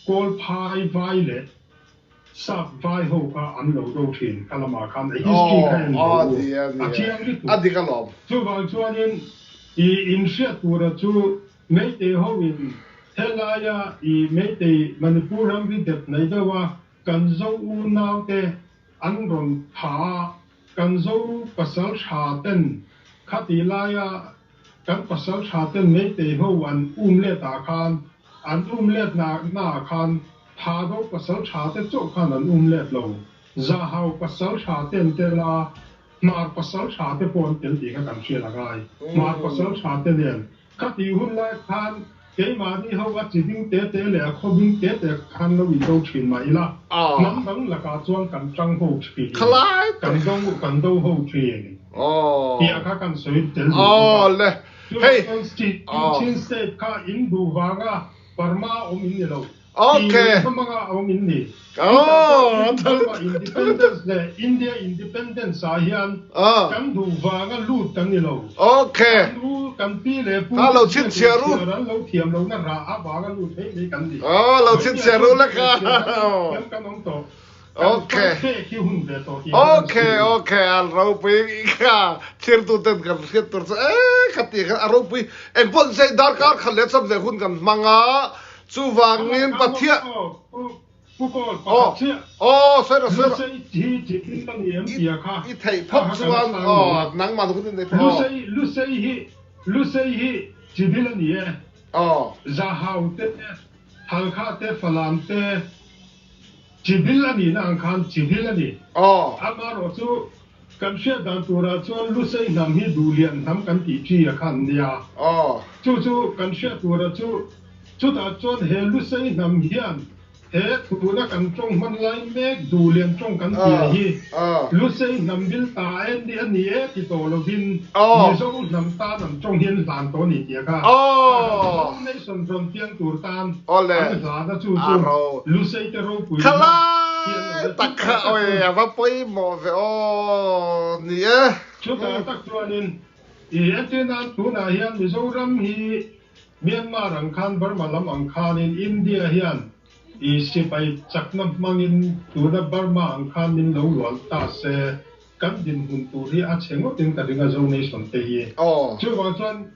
kawl phai vai leh Sap vai ho kha an lo do thin kha lamah khan a history kha en ve u a chiang lutuk. Chuvang chuanin i inhriat tura chu Meitei ho in helaia i Meitei Manipur ramri dep nei deuh a kan Zo unau te an rawn tha a, kan Zo pasal tha ten khati laia Kan pasal tha ten Meitei ho an um let ah khan an um let na na ah khan Thado pasal tha te chauh khan an um let lo. Zahau pasal tha ten tel a, Hmar pasal tha te pawh an tel tih kha kan hriat a ngai. Hmar pasal tha te nen khatih hun lai khan keimahni ho a chi ding te te leh a khaw ding te te khan lo in do thin mah ila, hnam dang lakah chuan kan tang ho thin, kan do kan do ho thin. Tih kha kan sawi tel duh bawk a. Chuvang chuan Chin State kha in duh vanga Burma awm in ni lo. Tih hmanga awm in ni. Chutah chuan Burma Independence leh India Independence ah hian kan duh vanga lut kan ni lo. Kan u, kan pi leh pu te ziak leh chhiar an lo thiam lohna rah avanga lut mai mai kan ni. Thiam kan awm tawh. Ok. Ok ok a ropui kha thirtu ten kan hriat tur chu e kha ti khan a ropui engpawh ni se darkar khat leh chawp leh hun kan hmang a chuvangin Pathian aw sawi rawh sawi rawh i theih phawt chuan aw nangmah hun in nei phawt aw Lusei hi Lusei hi chibil a ni e aw Zahau te Halkha te Falam te Chibil a nihna ang khan chibil a ni. Amaherawh chu kan hriat dan turah chuan Lusei hnam hi Duhlian hnam kan tih chi a khan nia. Chu chu kan hriat tura chu chutah chuan he Lusei hnam hian he tuna kan tawng hman lai mek Duhlian tawng kan tih a hi Lusei hnam bil ta e a ni e ti tawh lovin Mizo hnam tan an tawng hi an hlan tawh a ni tih a kha. Mizo nation rawn piang tur tan An hlana chu chu Lusei te ropui na hi an lo tak kha oi a va pawimawh ve aw ni e. Chutah tak chuanin i entir nan tunah hian Mizoram hi Myanmar ang khan Burma lam ang khanin India hian I sipai chakna hmangin tuna Burma ang khan min lo lual ta se, kan dinhmun tur hi a chhe ngawtin ka ring a Zo Nation te hi. Chuvang chuan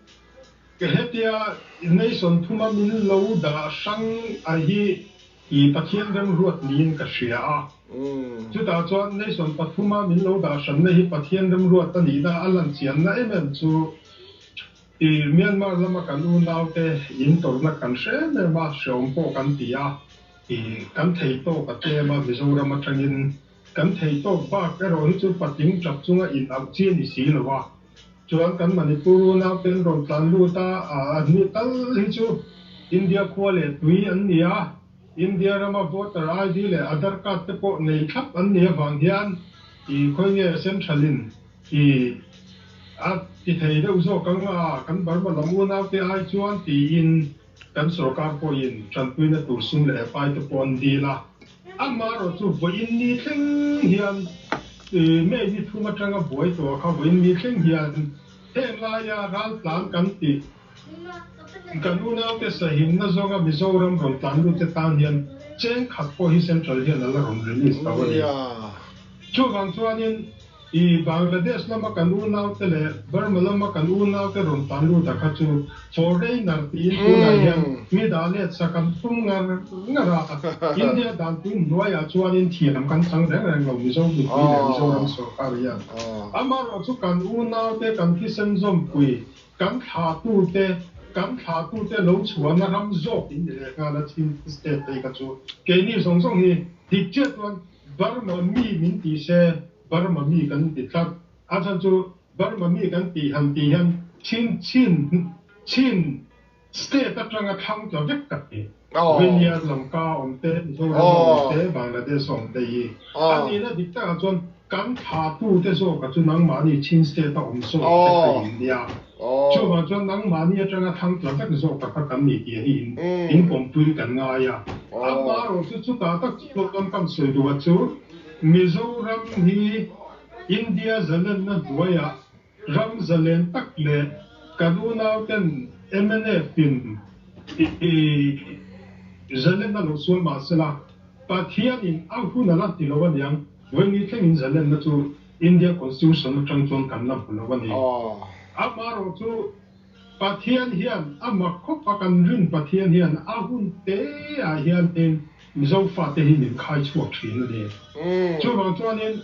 hetia Nation thuma min lo dah hrang a hi i Pathian remruat niin ka hria a. Chutah chuan Nation pathuma min lo dah hranna hi Pathian remruat a nihna a lan chianna em em chu I Myanmar lama kan unaute in tawrhna kan hre em em a, hreawm pawh kan ti a, i kan thei tawk a tlem a, Mizoram atangin kan thei tawk bak erawh hi chu patling tap chunga in auh chi a ni si lo a, chuan kan Manipur unaute an rawn tlan lut a, an ni tal hi chu India khua leh tui an ni a, India rama voter ID leh Aadhar card te pawh nei thlap an nih avang hian i khawi nge Central in I a ti thei deuh zawk ang a, kan Burma lam unaute ai chuan tiin kan sorkar pawhin tanpuina tur sum leh pai te pawh an dil a. Amaherawh chu vawiin ni thleng hian May ni thum atanga buai tawh kha vawiin ni thleng hian heng laia raltlan kan tih kan unaute sahimna zawnga Mizoram rawn tlan lute tan hian cheng khat pawh hi Central hian a la rawn release lo a ni. Chuvang chuanin I Bangladesh lama kan unaute leh Burma lama kan unaute rawn tan lut a kha chu foreigner tiin tunah hian mi dah let sak an tum ngar ngar a, India dan tun hnuaiah chuanin thiam kan chang reng reng lo Mizo mipui leh Mizoram sorkar hian. Amaherawh chu kan unaute kan thisen zawmpui kan thlahtute kan thlahtute lo chhuahna ram zawk in ni leh nghal a Chin state phei kha chu keini zawng zawng hi dik chiah chuan Burma mi min ti se, Burma mi kan ti tlat. A chhan chu Burma mi kan tih han tih hian Chin Chin Chin state atanga thlang tla vek ka ti. Vinia Lanka awm te, Mizoram awm te, Bangladesh awm te hi. A nihna dik takah chuan kan thlatu te zawkah chu nangmahni Chin state a awm zawk te kha in nia. Chuvang chuan nangmahni atanga thlang tla vek zawk kha kan ni tih hi in pawmpui kan ngai a. Amaherawh chu chutah tak chuan kan sawi duh a chu Mizoram hi India zalenna hnuaiah ram zalen tak leh kan unauten mnf in zalenna lo sual mahsela Pathianin a hun a la ti lo aniang vawiin thlengin zalenna chu India Constitution atang chuan kan la hmu lo a ni. Amaherawh chu Pathian hian a mak khawp a, kan rin Pathian hian a hun te ah hianin Mizo fate hi min khai chhuak thin a ni. Chuvang chuanin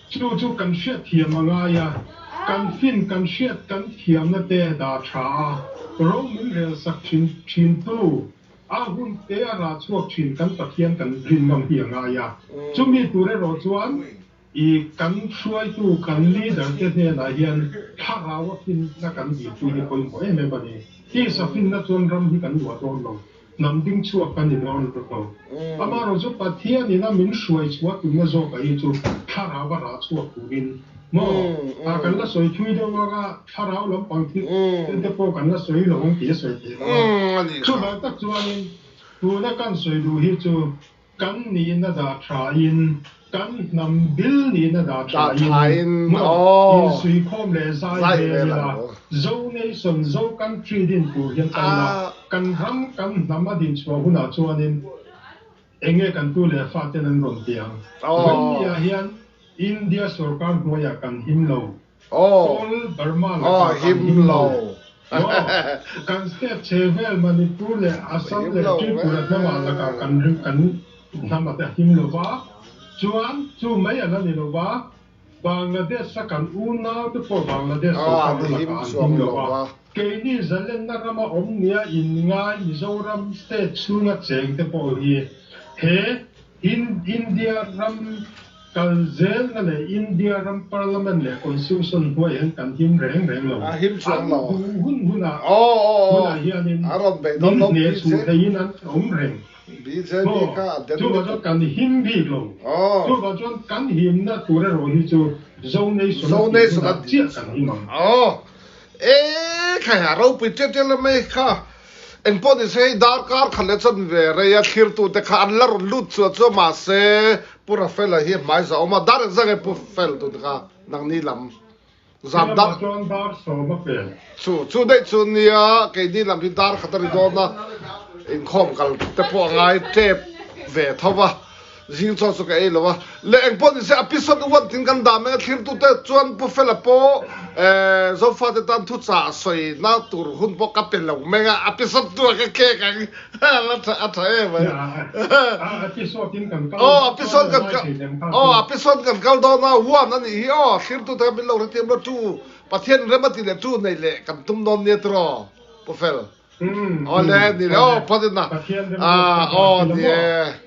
chu chu kan hriatthiam a ngai a, kan fin kan hriat kan thiamna te dah tha a, ro min rel sak thin thin tu a hun te a rah chhuak thin kan Pathian kan rin ngam hi a ngai a. Chumi tur erawh chuan I kan hruaitu, kan leader te hnenah hian thlarau a finna kan dilpui hi pawimawh em em a ni. Tisa finna chuan ram hi kan luah dawn lo, hnam ding chhuak kan ni dawn lo. Amaherawh chu Pathianin a min hruai chhuah tumna zawkah hi chu thlarau a rah chhuak turin maw ah kan la sawi thui deuh ang a, thlarau lampang thil te pawh kan la sawi lo ang tih a sawi theih lo a. Chuvang tak chuanin tuna kan sawi duh hi chu Kan nihna dah thain, kan hnam bil nihna dah thain maw insuikhawm leh zai vel ila, Zo nation, Zo country din tur hian ta ila, kan ram, kan hnam a dinchhuah hunah chuanin enge kan tu leh faten an rawn ti ang? Vawinia hian India sorkar hnuaiah kan him lo. Kawl Burma lakah kan him lo. Kan state chhe vel Manipur leh Assam leh Tripura hnamah lakah kan kan hnam a him lo va, chuan chu mai a la ni lo va, Bangladesh a kan unau te pawh Bangladesh sorkar lakah an him lo va. Keini zalenna rama awm nia inngai Mizoram state chhunga cheng te pawh hi he India ram Kal zelna leh India ram Parliament leh Constitution hnuaiah hian kan him reng reng lo. A him chuang lo. An duh hun hunah hunah hianin min hneh chhuh theihin an awm reng. Maw? Chuvang chuan kan him bik lo. Chuvang chuan kan himna tur erawh hi chu Zo Nation a tih hunah chiah kan him ang. E khai ha ropui tial tial la mai kha. Engpawh ni se hei darkar khat leh chuan ve rei a thlirtute kha an la rawn lut chuah chuah mahse Pu Rafela hi hmai za awm a, dar engzah nge Pu Fel tun kha nangni lam zan dar Helamah chuan dar sawm a pel. Chu chu daih chu nia keini lam hi dar khat a ri dawn a, inkhawm kal te pawh a ngai tep. ve tho va, zing chaw chu ka ei lo a. Le engpawh ni se episode one tin kan dah mai a, thlirtute chuan Pu Fela pawh Zofate tan thuchah sawina tur hun pawh ka pe lo mai a, episode two ah ka khek ang a tha a tha em ai. Aw episode kan kal aw episode kan kal dawn a, one a nih hi aw, thlirtute kha min lo hrethiam lo two Pathian rem a ti leh two nei leh kan tum dawn nia tiraw Pu Fel. Aw le ni le aw phawt in a aw ni e.